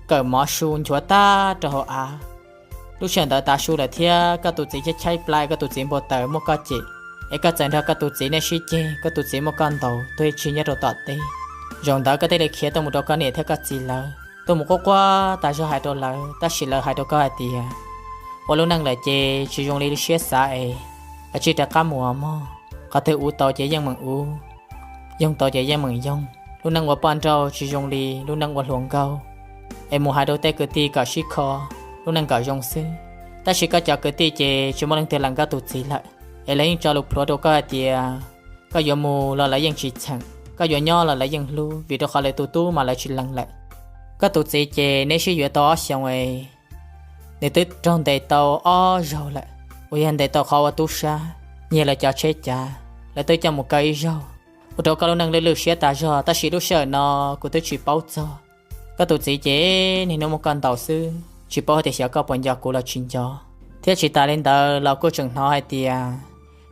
kawm mov su nchuav tag rau hauv av. Lub sij hawm ntawd tav su lawm thiab koj tus txiv chaib chaib plab, koj tus txiv npau taws muab koj cem, es koj txawm nrog koj tus txiv nej sib ceg, koj tus txiv muab koj ntaus tuag ib tsig nyob rau tom teb. Zaum ntawd koj thiaj li khiav tuaj mus rau koj niam thiab koj txiv lawv, tuaj mus quaj quaj tas zog hais rau lawv, tab sis lawv hais rau koj hais tias ua lub neej lawm ces tsis zoo li siab xav es, es tsij rov qab mus mog, qhov twg uv tau ces yeej meem uv, yoog tau ces yeej meem yoog. Lub neej ua poj nrauj tsis zoo li lub neej ua hluas nkauj, es mus hais rau tej kwv tij kom sib kho, lub neej kom zoo xwb. Tab sis koj cov kwv tij ces tsis muaj leej twg lees koj tus txiv lawm, es lawv yeej tso lus plhuav rau koj hais tias koj yuav mus los lawv yeej tsis txheem, koj yuav nyob los lawv yeej hlub, vim rau qhov lawv tus tub mas lawv tsis lees lawm. Koj tus txiv ces neb sib yuav tau ob xyoos es nws twb raug ntes tau ob zaug lawm, uas yog ntes tau qhov ua tub sab, nyiag lawv cov tsheb cav, lawv twb coj mus kaw ib zaug, ua rau koj lub neej lwj lwj siab tas zog, tab sis lub sij hawm no kuv twb tsis paub txog. Koj tus txiv ces niaj hnub muab koj ntaus xwb, tsis paub hais tias xyov koj puas nco kuv los tsis nco. Thiab tsis tas li ntawd los kuj tseem hnov hais tias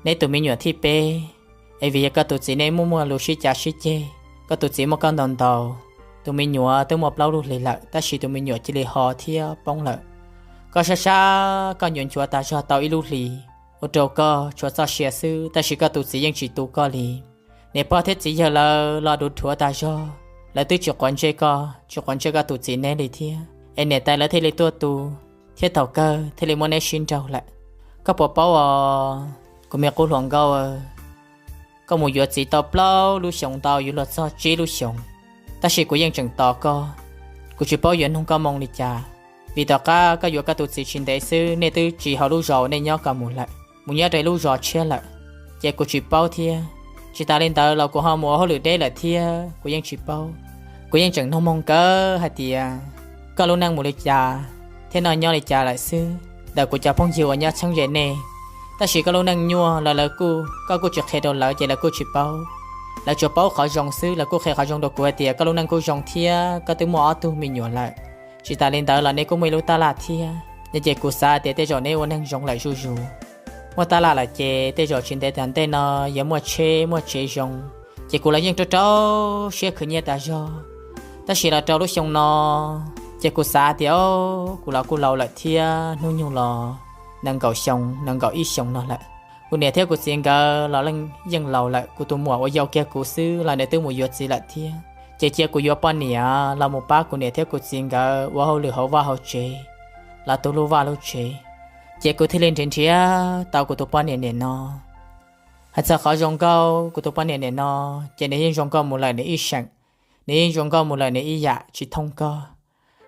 neb tus me nyuam thib peb, es vim yog koj tus txiv nej muaj muaj lus sib cav sib ceg, koj tus txiv muab koj ntaus ntaus, tus me nyuam twb muaj plaub lub hlis lawm, tab sis tus me nyuam cia li ho thiab poob lawm. Koj sab sab koj nchuav nchuav tas zog tau ib lub hlis, ua rau koj tshuav txoj sia xwb, tab sis koj tus txiv yeej tsis tu koj li. Niam pog thiab txiv yawg lawv los dhuav dhuav tas zog, lawv twb tsis quav ntsej koj, tsis quav ntsej koj tus txiv neb li thiab, es niam tais lawv thiaj li tuaj tu, thiab thaum kawg thiaj li muab neb sib nrauj lawm. Koj puas paub os, kuv me qub hluas nkauj, koj mus yuav txiv tau plaub lub xyoos ntau yuav luag txog tsib lub xyoos, tab sis kuv yeej tseem tos koj. Kuv tsis paub yuav nug koj moo li cas, vim tom qab koj yuav koj tus txiv tsis ntev xwb nej twb tsis hauv lub zos uas nej nyob ko mus lawm, mus nyob rau ib lub zos tshiab lawm, ces kuv tsis paub thiab. Tsis tas li ntawd los kuv ho mus ua hauj lwm deb lawm thiab kuv yeej tsis paub. Kuv yeej tseem nug moo kawg hais tias koj lub neej mus li cas thiab noj nyob li cas lawm xwb ntawm kuv cov phooj ywg uas nyob txheeb ze nej. Tab sis koj lub neej nyuaj los lawv kuj, koj kuj tsis qhia rau lawv ces lawv kuj tsis paub. Lawv tsuas paub qhov zoo xwb, lawv kuj qhia qhov zoo rau kuv hais tias koj lub neej kuj zoo thiab koj twb muaj ob tug me nyuam lawm. Tsis tas li ntawd los nej kuj muaj ib lub tab laj thiab, ces kuv xav tias tej zaum neb ua neeg zoo lawm zuj zus. Muaj tab laj lawm ces tej zaum tsis ntev tom ntej no yuav muaj tsheb muaj tsev zoo, ces kuv los yeej rau rau siab khwv nyiaj tas zog. Tab sis los rau lub xyoo no, ces kuv xav tias kuv los kuj laus lawm thiab, hnub nyoog los nees nkaum xyoo nees nkaum ib xyoos no lawm. Kuv niam thiab kuv txiv nkawd los yeej laus lawm, kuv tus muam uas yau kiag kuv xwb los nws twb mus yuav txiv lawm thiab. Ces cia kuv yuav poj niam los mus pab kuv niam thiab kuv txiv nkawd ua hauj lwm hauv vaj hauv tsev, los tu lub vaj lub tsev, ces kuv thiaj li nrhiav nrhiav tau kuv tus poj niam niam no. Hais txog qhov zoo nkauj, kuv tus poj niam niam no, ces nws yeej zoo nkauj mus lawm nws ib seem, nws yeej zoo nkauj mus lawm nws ib yam tsis thooj koj.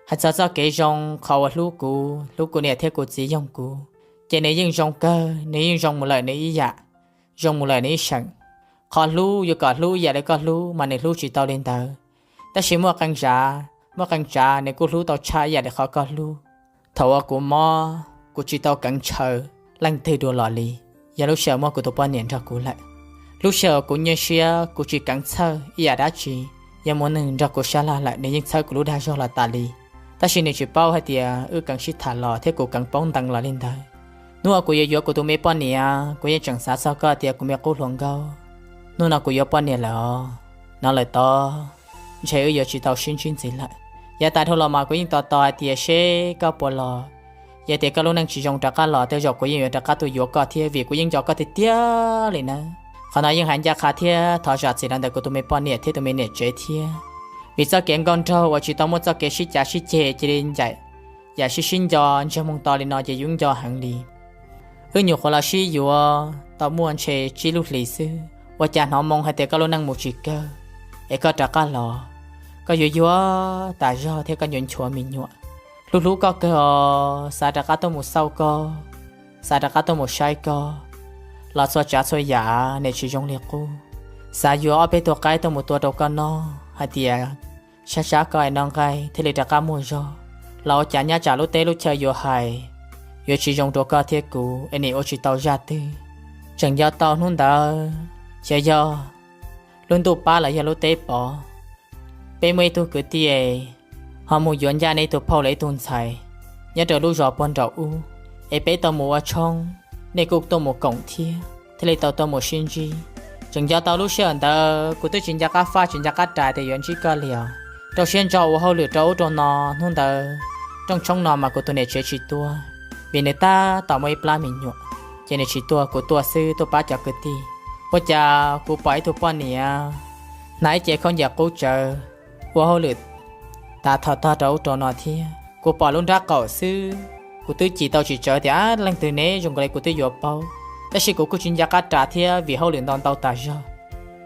Hais txog txoj kev zoo, qhov uas hlub kuv, hlub kuv niam thiab kuv txiv yoog kuv, ces nws yeej zoo kawg, nws yeej zoo mus lawm nws ib yam, zoo mus lawm nws ib seem. Qhov hlub yuav kom hlub ib yam li koj hlub mas nws hlub tsis tau li ntawd, tab sis muaj qee tsav, muaj qee tsav nws kuj hlub tau tshaj ib yam li qhov koj hlub. Thaum uas kuv mob, kuv tsis tau keev ntshaw leej twg dua los li, yog lub sij hawm muaj kuv tus poj niam nrog kuv lawm. Lub sij hawm kuv nyuaj siab kuv tsis keev txhawj ib yam dab tsi, yog muaj neeg nrog kuv sab laj lawm nws yeej txhawb kuv lub dag zog los tas li. Tab sis nws tsis paub hais tias wb keev sib tham los thiab kuv keev paub ntees los li ntawd. Hnub uas kuv yuav yuav kuv tus me poj niam, kuv yeej tseem xav txog koj tias kuv me qub hluas nkauj, hnub no kuv yuav poj niam lawm os. No lawm tod, ntshe wb yuav tsis tau sib ntsib ntxiv lawm. Yav tas dhau los mas kuv yeej tos tos hais tias seb koj puas los. Yog tias koj lub neej tsis zoo rov qab los tej zaum kuv yeej yuav rov qab tuaj yuav koj thiab, vim kuv yeej nco koj tiag tiag li na. Qhov no yeej hais ncaj qha thiab thov zam txim los ntawm kuv tus me poj niam thiab tus me niam tsev thiab, vim txoj kev nkauj nraug uas tsis tau muaj txoj kev sib cav sib ceg cia li ncaim yam sib sib nco ntsej muag to li no ces yeej nco heev li. Wb nyuam qhuav los sib yuav tau muaj ntshe tsib lub hlis xwb, Ua cas hnov moo hais tias koj lub neej mus tsis kawg, es koj rov qab los, koj yuav yuag tas zog thiab koj yuav nchuav me nyuam. Hlub hlub koj kawg os, xav rov qab tuaj mus xauj koj, xav rov qab tuaj mus saib koj, los txhua tsav txhua yam nim tsis zoo li qub. Xav yuav ob peb tug qaib tuaj mus tua rau koj noj hais tias sab sab koj es noj nqaij thiaj li rov qab muaj zog, los ua cas nyab tsam lub teb lub chaw yuav hais, yuav tsis zoo rau koj thiab kuv es nim ua tsis tau zaj twg. Tseem nco tau hnub ntawd, xyov yog lub ntuj pab los yog lub teb pov, peb muaj ib tug kwv tij ho mus yuav ncaj nej ib tug phauj los ib tug ntxhais nyob rau lub zos puag nraum ub, es peb tau mus ua tshoob, nej kuj tuaj mus koom thiab thiaj li tau tuaj mus sib ntsib. Tseem nco tau lub sij hawm ntawd kuv twb tsis nco qab faj tsis nco qab ras tias yuav ntsib koj li os. Rau siab ntso ua hauj lwm rau ub rau no, hnub ntawd rooj tshoob no mas kuv tus niam tsev tsis tuaj, vim nws tab tom muaj ib plab me nyuam, ces nws tsis tuaj, kuv tuaj xwb tuaj pab cov kwv tij. Ua cas kuv pom ib tug poj niam hnav ib ce khaub ncaws qub tsawv ua hauj lwm tav tog tog rau ub rau no thiab. Kuv pom lub nrab qaum xwb, kuv twb cim tau tsis tsawv tias leej twg ne, zoo nkaus li kuv twb yuav paub, tab sis kuv kuj tsis nco qab ras thiab vim hauj lwm ntau ntau tas zog.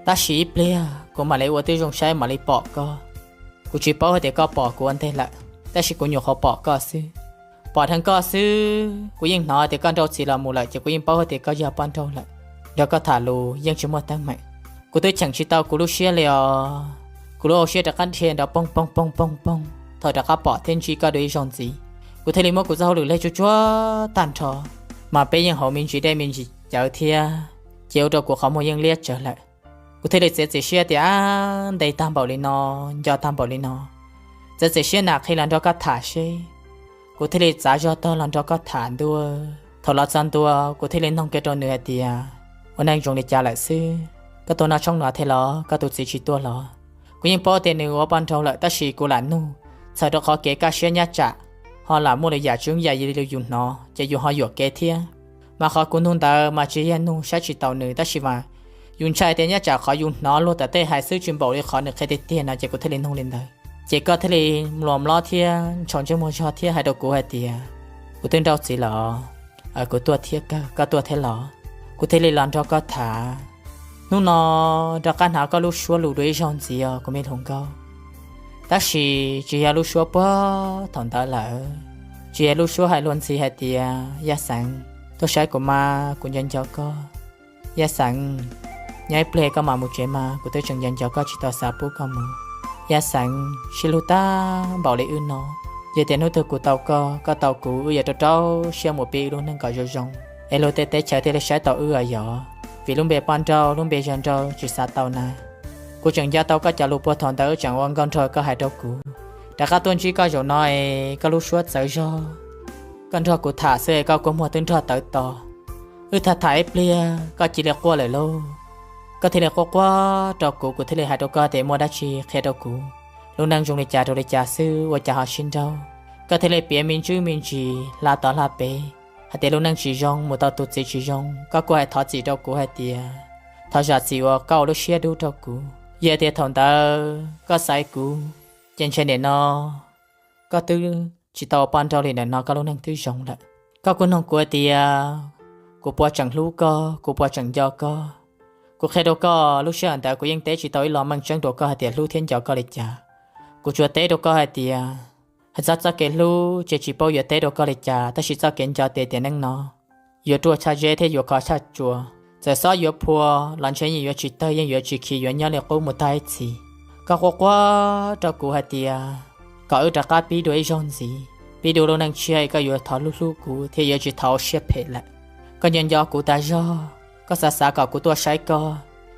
Tab sis ib pliag kuv mam li ua tib zoo saib mam li pom koj. Kuv tsis paub hais tias koj pom kuv ua ntej lawm, tab sis kuv nyuam qhuav pom koj xwb. Pom dheev koj xwb kuv yeej hnov tias koj nrauj txiv los mus lawm ces kuv yeej paub hais tias koj yog poj nrauj lawm. Nrog koj tham lus yeej tsis muaj teeb meem. Kuv twb cheem tsis tau kuv lub siab li os. Kuv lub hauv siab rov qab dhia nrov poog poog poog poog poog thaum rov qab pom thiab ntsib koj dua ib zaug ntxiv. Kuv thiaj li muab kuv txoj hauj lwm leg tsuag tsuag tag nrho, mas peb yeej hauv me ntsis dej me ntsis cawv thiab, ces ua rau kuv qhov muag yeej liab tsawv lawm. Kuv thiaj li txiav txim siab tias ntes tag npaum li no, nco tag npaum li no, txiav txim siab nam qhi los nrog koj tham seb. Kuv thiaj li txav zog tog los nrog koj tham ntua. Thaum los txog ntua kuv thiaj li noog kiag rau nws hais tias, ua neej zoo li cas lawm xwb, koj tuaj noj tshoob no thiab los koj tus txiv tsis tuaj los? Kuv yeej paub tias nws ua poj nrauj lawm tab sis kuv lam nug, txhawm rau qhov kev kaj siab nyab tsam ho lam muaj lwm yam tsis zoo yam li yus hnov ces yus ho yuam kev thiab. Mas qhov kuv nug ntawd mas tsis yog nug saib tsis taus nws tab sis mas yus ntshai tias nyab tsam qhov yus hnov luag tom tej hais xwb tsis npaum li qhov nws qhia tiag tiag no ces kuv thiaj li nug li ntawd. Ces koj thiaj li mluas mlob thiab ntshau ntsej muag zog thiab hais rau kuv hais tias, kuv twb nrauj txiv los, kuv tuaj thiab kawg, koj tuaj thiab los? Kuv thiaj li los nrog koj tham. Hnub no rov qab hnov koj lub suab lus dua ib zaug ntxiv os kuv me hluas nkauj. Tab sis tsis yog lub suab puag thaum ntawd lawm, tsis yog lub suab hais luag ntxhi hais tias, Yaj Xeev, tuaj saib kuv mas kuv nco nco koj. Yaj Xeev, nyob ib pliag koj mam mus tsev mas kuv twb tseem nco nco koj tsis tau xav pub koj mus. Yaj Xeev, sib hlub tag npaum li wb no, yog tias hnub twg kuv tau koj, koj tau kuv, wb yuav rau rau siab mus pib wb lub neej kom zoo zoo, es luag tej teb chaws thiaj li saib tau wb os yog. Vim lub npe poj nrauj, lub npe yawg nrauj tsis xav tau na. Kuv tseem nco tau koj cov lus puag thaum ntawd, wb tseem ua nkauj nraug koj hais rau kuv. Rov qab tuaj ntsib koj zaum no es koj lub suab txawv zog, koj nrog kuv tham xwb es koj kua muag twb nrog tawv to. Wb tham tham ib pliag koj cia li quaj lawm lauj. Koj thiaj li quaj quaj rau kuv, kuv thiaj li hais rau koj tias muaj dab tsi qhia rau kuv, lub neej zoo li cas rau li cas xwb ua cas ho sib nrauj. Koj thiaj li piav me ntsis me ntsis hla tod hla pem hais tias lub neej tsis zoo, mus tau tus txiv tsis zoo. Koj kuj hais thov txim rau kuv hais tias thov zam txim uas koj ua lub siab dub rau kuv. Yog tias thaum ntawd koj xaiv kuv, ces ntshe nim no koj twb tsis tau ua poj nrauj li, nim no koj lub neej twb zoo lawm. Koj kuj nug kuv hais tias kuv puas tseem hlub koj, kuv puas tseem nco koj. Kuv qhia rau koj, lub sij hawm ntawd kuv yeej teb tsis tau ib lo meej tseeb rau koj hais tias hlub thiab nco koj li cas. Kuv tsuas teb rau koj hais tias, hais txog txoj kev hlub ces tsis paub yuav teb rau koj li cas, tab sis txoj kev nco tias tiam neej no yuav ruaj tshaj zeb thiab yuav khov tshaj tsua. Txawm xob yuav phua los ntshe yeej yuav tsis tawg, yeej yuav tsis khi, yuav nyob li qub mus tag ib txhis. Koj quaj quaj rau kuv hais tias kom wb rov qab pib dua ib zaug ntxiv, pib dua lub neej tshiab, koj yuav thov hlub hlub kuv thiab yuav tsis thov ua siab phem lawm. Koj nco nco kuv tas zog, koj xav xav kom kuv tuaj saib koj,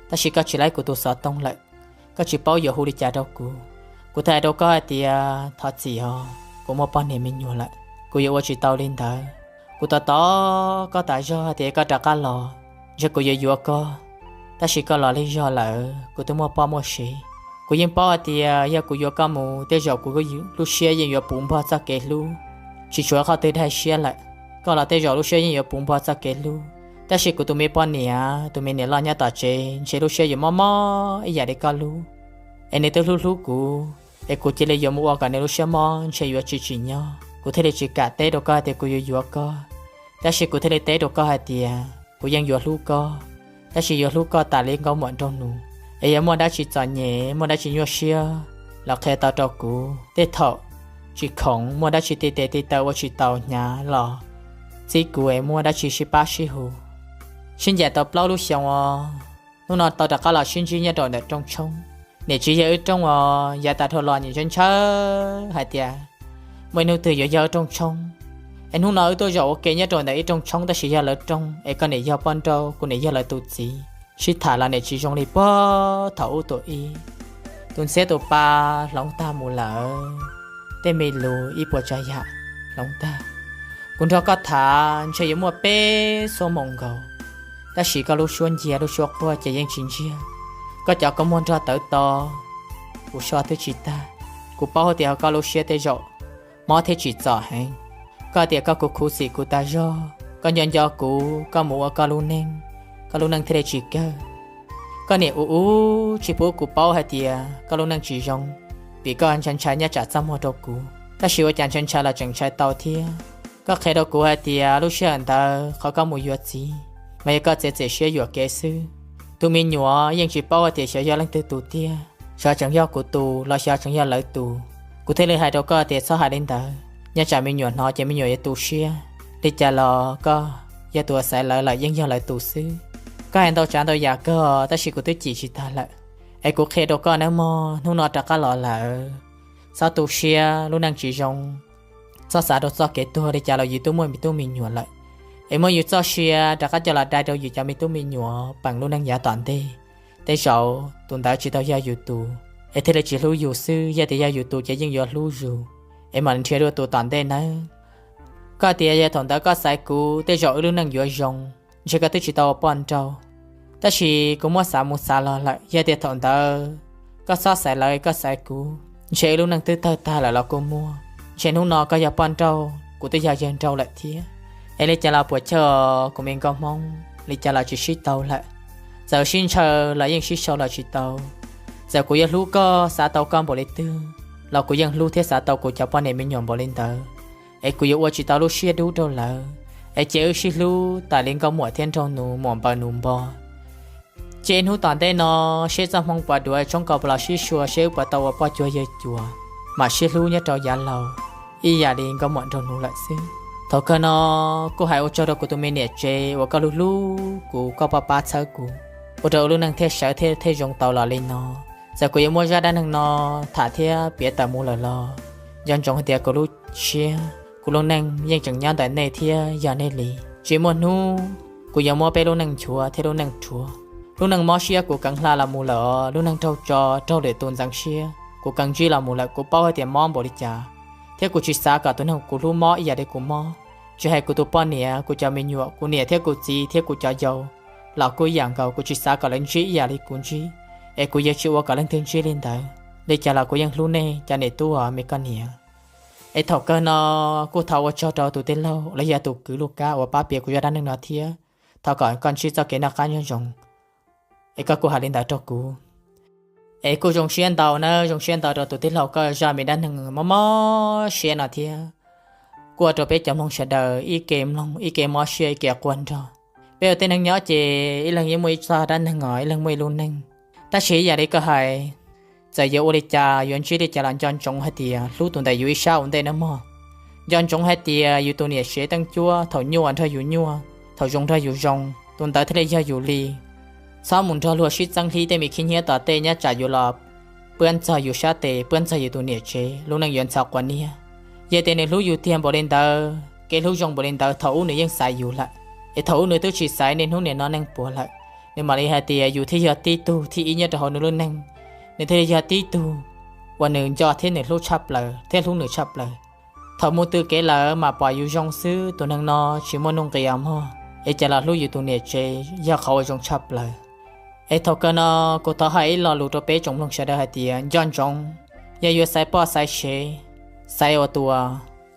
tab sis koj tsis laib kuv tus xov tooj lawm, koj tsis paub yuav hu li cas rau kuv. Kuv thiaj hais rau koj hais tias thov txim os, kuv muaj poj niam me nyuam lawm, kuv yuav ua tsis tau li ntawd. Kuv tos tos koj tas zog hais tias koj rov qab los, ntshe kuv yuav yuav koj, tab sis koj los lig zog lawm, kuv twb muaj poj muaj sev. Kuv yeej paub hais tias yog kuv yuav koj mus tej zaum kuv lub siab yeej yuav puv npog txoj kev hlub, tsis tshuav qhov twg dai siab lawm. Koj los tej zaum lub siab yeej yuav puv npog txoj kev hlub, tab sis kuv tus me poj niam, tus me niam loj nyob tom tsev ntshe lub siab yuav mob mob ib yam li koj lub, es nws twb hlub hlub kuv, es kuv cia li yuav mus ua kom nws lub siab mob ntshe yuav tsis tsim nyog. Kuv thiaj li tsis kam teb rau koj hais tias kuv yuav yuav koj, tab sis kuv thiaj li teb rau koj hais tias kuv yeej yuav hlub koj, tab sis yuav hlub koj tas li nkauj muam nraug nus. Es yog muaj dab tsi txom nyem, muaj dab tsi nyuaj siab los qhia tau rau kuv. Tej thaum tsis khoom, muaj dab tsi ti tes ti taw ua tsis tau hnyav los txib kuv es muaj dab tsi sib pab sib hu. Sib ncaim tau plaub lub xyoo os, hnub no tau rov qab los sib ntsib nyob rau ntawm rooj tshoob. Niam tsis yog wb rooj os, yav tas dhau los niam ntshaw ntshaw hais tias muaj ib hnub twg yuav yog wb rooj tshoob. Es hnub no wb tuaj zaum ua ke nyob rau ntawm ib rooj tshoob tab sis yog lawv rooj, es koj niam yog poj nrauj, kuv niam yog lawv tus txiv. Sib tham los niam tsis zoo li puag thaum ub tus ib. Tus ntxhiab tus pa hloov tag mus lawm, tej me lus ib puas tsav yam hloov tag. Kuv nrog koj tham ntshe yuav muaj peb xuab moos nkaus, tab sis koj lub suab ncia lub suab quaj ces yeej tsis ntsiag. Koj cov kua muag nrog tawv to, kuv so twb tsis tag. Kuv paub hais tias koj lub siab tej zaum mob thiab tsim txom heev. Koj tias koj khuv khuv xim kuv tas zog, koj nco nco kuv, koj mus ua koj lub neej, koj lub neej thiaj li tsis kawg. Koj niam ua ub tsis pub kuv paub hais tias koj lub neej tsis zoo, vim koj ntshai ntshai nyob tsam txaj muag rau kuv. Tab sis ua cas ntshai ntshai los tseem ntshai tau thiab. Koj qhia rau kuv hais tias lub sij hawm ntawd qhov koj mus yuav txiv mas yog koj txiav txim siab yuam kev xwb. Tus me nyuam yeej tsis paub hais tias xyov yog leej twg tus tiag, xyov tseem yog kuv tus los xyov tseem yog lawv tus. Kuv thiaj li hais rau koj tias txhob hais li ntawd, nyob tsam me nyuam hnov ces me nyuam yuav tu siab. Li cas los koj yog tus uas xaiv lawv lawm, yeej yog lawv tus xwb. Koj hais ntau tsav ntau yam kawg tab sis kuv twb cim tsis tag lawm. Es kuv qhia rau koj nawb mog, hnub no rov qab los lawm, txhob tu siab, lub neej tsis zoo. Txhob xav rau txoj kev tuag, li cas los yus twb muaj me tub me nyuam lawm. Es muab yus txoj sia rov qab coj los dai rau yus cov me tub me nyuam peem lub neej yav tom ntej. Tej zaum tus ntawd tsis tau yog yus tus, es thiaj li tsis hlub yus xwb, yog tias yog yus tus ces yeej yuav hlub yus. Es mam li nrhiav dua tus tom ntej nawb. Koj tias yog thaum ntawd koj xaiv kuv tej zaum wb lub neej yuav zoo, ntshe koj twb tsis tau ua poj nrauj. Tab sis kuv muab xav mus xav los lawm, yog tias thaum ntawd koj txhob xaiv lawv, koj xaiv kuv, ntshe wb lub neej twb tawg tag lawm los kuj muaj. Ntshe hnub no koj yog poj nrauj, kuv twb yog yawg nrauj lawm thiab. Es li cas los puas chawj, kuv me nkauj Hmoob, li cas los tsis sib tau lawm. Txawm sib ntshaw los yeej sib sau los tsis tau. Txawm kuv yuav hlub koj, xav tau koj npaum li twg, los kuv yeej hlub thiab xav tau kuv cov poj niam me nyuam npaum li ntawd. Es kuv yuav ua tsis tau lub siab dub rau lawv. Es cia wb sib hlub tas li nkauj muam thiab nraug nus, muam npaws nus npo. Cia ib hnub tom ntej no, seb txoj hmoo puas duav, tshoob kos puas los sib sua, seb wb puas tau ua poj cuag yawg cuas, mam sib hlub nyob rau yav laus ib yam li nkauj muam nraug nus lawm xwb. Thaum kawg no kuj hais ua tsaug rau kuv tus me niam tsev uas koj hlub hlub kuv, koj pab pab txhawb kuv, ua rau wb lub neej thiaj sawv thiaj thiaj zoo tau los li no. Txawm kuv yuav muab zaj dab neeg no tham thiab piav tawm mus lawm los nco ntsoov hais tias kuv lub siab, kuv lub neej yeej tseem nyob ntawm nej thiab yog nej li. Tsis muaj hnub kuv yuav muab peb lub neej nchuav thiab lub neej rhuav. Lub neej mob siab kuv keev hla los mus lawm, lub neej raug tso raug lwm tus ntxeev siab kuv keev ntsib los mus lawm. Kuv paub hais tias mob npaum li cas, thiab kuv tsis xav kom tus neeg kuv hlub mob ib yam li kuv mob. Tsis hais kuv tus poj niam, kuv cov me nyuam, kuv niam thiab kuv txiv thiab kuv cov yau los kuj ib yam nkaus, kuv tsis xav kom lawv ntsib ib yam li kuv ntsib. Es kuv yuav tsis ua kom leej twg ntsib li ntawd. Li cas los kuv yeej hlub nej cov niam tub os me koj niam. Es thaum kawg no kuj thov ua tsaug rau tus tij laug los yog tus kwv Lub Kab uas pab piav kuv zaj dab neeg no thiab. Thov kom koj ntsib txoj kev noj qab nyob zoo, es koj kuj hais li ntawd rau kuv. Es kuj zoo siab ntau na, zoo siab ntau rau tus tij laug koj zaj me dab neeg mob mob siab no thiab. Kuj ua rau peb cov mloog sawv daws ib ke mloog ib ke mob siab ib ke quaj nrog. Peb ua tej neeg nyob ces ib leeg yeej muaj ib txoj dab neeg os, ib leeg muaj ib lub neej. Tab sis ib yam li koj hais, txawm yuav ua li cas yuav ntsib li cas los nco ntsoov hais tias hlub tus ntawm yus ib sab ua ntej nawb mog. Nco ntsoov hais tias yus tus niam tsev teej cuab, thaum nyuaj nrog yus nyuaj, thaum zoo nrog yus zoo, tus ntawd thiaj li yog yus li. Txhob mus nrog luag sib txeeb hlib tej me khib nyiab tom tej, nyob tsam yus los puab ntxog yus sab tes, puab ntxog yus tus niam tsev, lub neej yuav ntxhov quav niab. Yog tias nws hlub yus tiag npaum li ntawd, kev hlub zoo npaum li ntawd, thaum ub nws yeej xaiv yus lawm. Es thaum ub nws twb tsis xaiv, niaj hnub nim no neeg puas lawm, nws mam li hais tias yus thiaj yog tib tug thib ib nyob rau hauv nws lub neej, nws thiaj li yog tib tug uas nws nco thiab nws hlub tshaj plaws thiab hlub nws tshaj plaws. Thaum mus tw kev lawm mam pom yus zoo xwb, tus neeg no tsis muaj nuj nqis os mog. Es cas los hlub yus tus niam tsev yog qhov uas zoo tshaj plaws. Es thaum kawg no kuv thov hais ib lo lus rau peb tsoom mloog sawv daws hais tias nco ntsoov, yog yuav xaiv poj xaiv sev, xaiv ua tus uas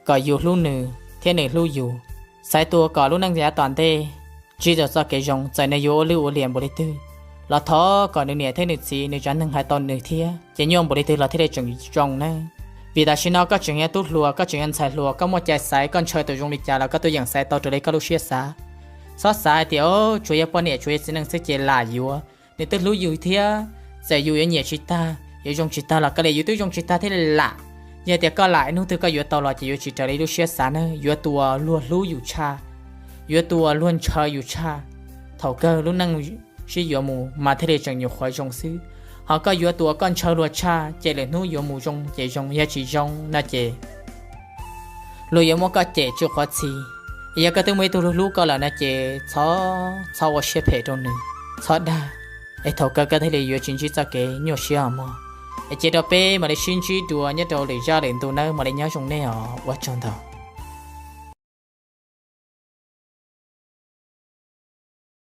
kom yus hlub nws thiab nws hlub yus, xaiv tus uas kom lub neej yav tom ntej ntsib tau txoj kev zoo, txawm nws yuav ua lwj ua liam npaum li twg los thov kom nws niam thiab nws txiv nws tsev neeg hais tau nws thiab, ces nyuaj npaum li twg los thiaj li tseem zoo nawb. Vim tam sim no koj tseem yog tub hluas, koj tseem yog ntxhais hluas, koj muaj cai xaiv, koj ntshaw tus zoo li cas los koj tuaj yeem xaiv tau raws li koj lub siab xav. Txhob xav hais tias tsuas yog poj niam tsuas yog txiv neej xwb ces lam yuav, nws twb hlub yus thiab. Txawm yus yuav nyiam tsis tag yuav zoo tsis tag los koj li, yus twb zoo tsis tag thiaj li lam. Yog tias koj lam ib hnub twg koj yuav tau los ces yuav tsis raws li lub siab xav na. Yuav tus uas luag hlub yus tshaj, yuav tus uas luag ntshaw yus tshaj, thaum kawg lub neej sib yuav mus mas thiaj li tseem nyuam qhuav zoo xwb. Ho koj yuav tus uas koj ntshaw luag tshaj ces lwm hnub yuav mus zoo ces zoo, yog tsis zoo no ces luag yuav muab koj cem tsw qhuav txhi. Yog koj twb muaj ib tug luag hlub koj lawm no ces txhob, txhob ua siab phem rau nws, txhob dag, es thaum kawg koj thiaj li yuav tsis ntsib txoj kev nyuaj siab os mog. Es cia rau peb mam li sib ntsib dua nyob rau lwm zaj lwm ntu nawb, mam li nyob zoo nej os, ua tsaug ntau.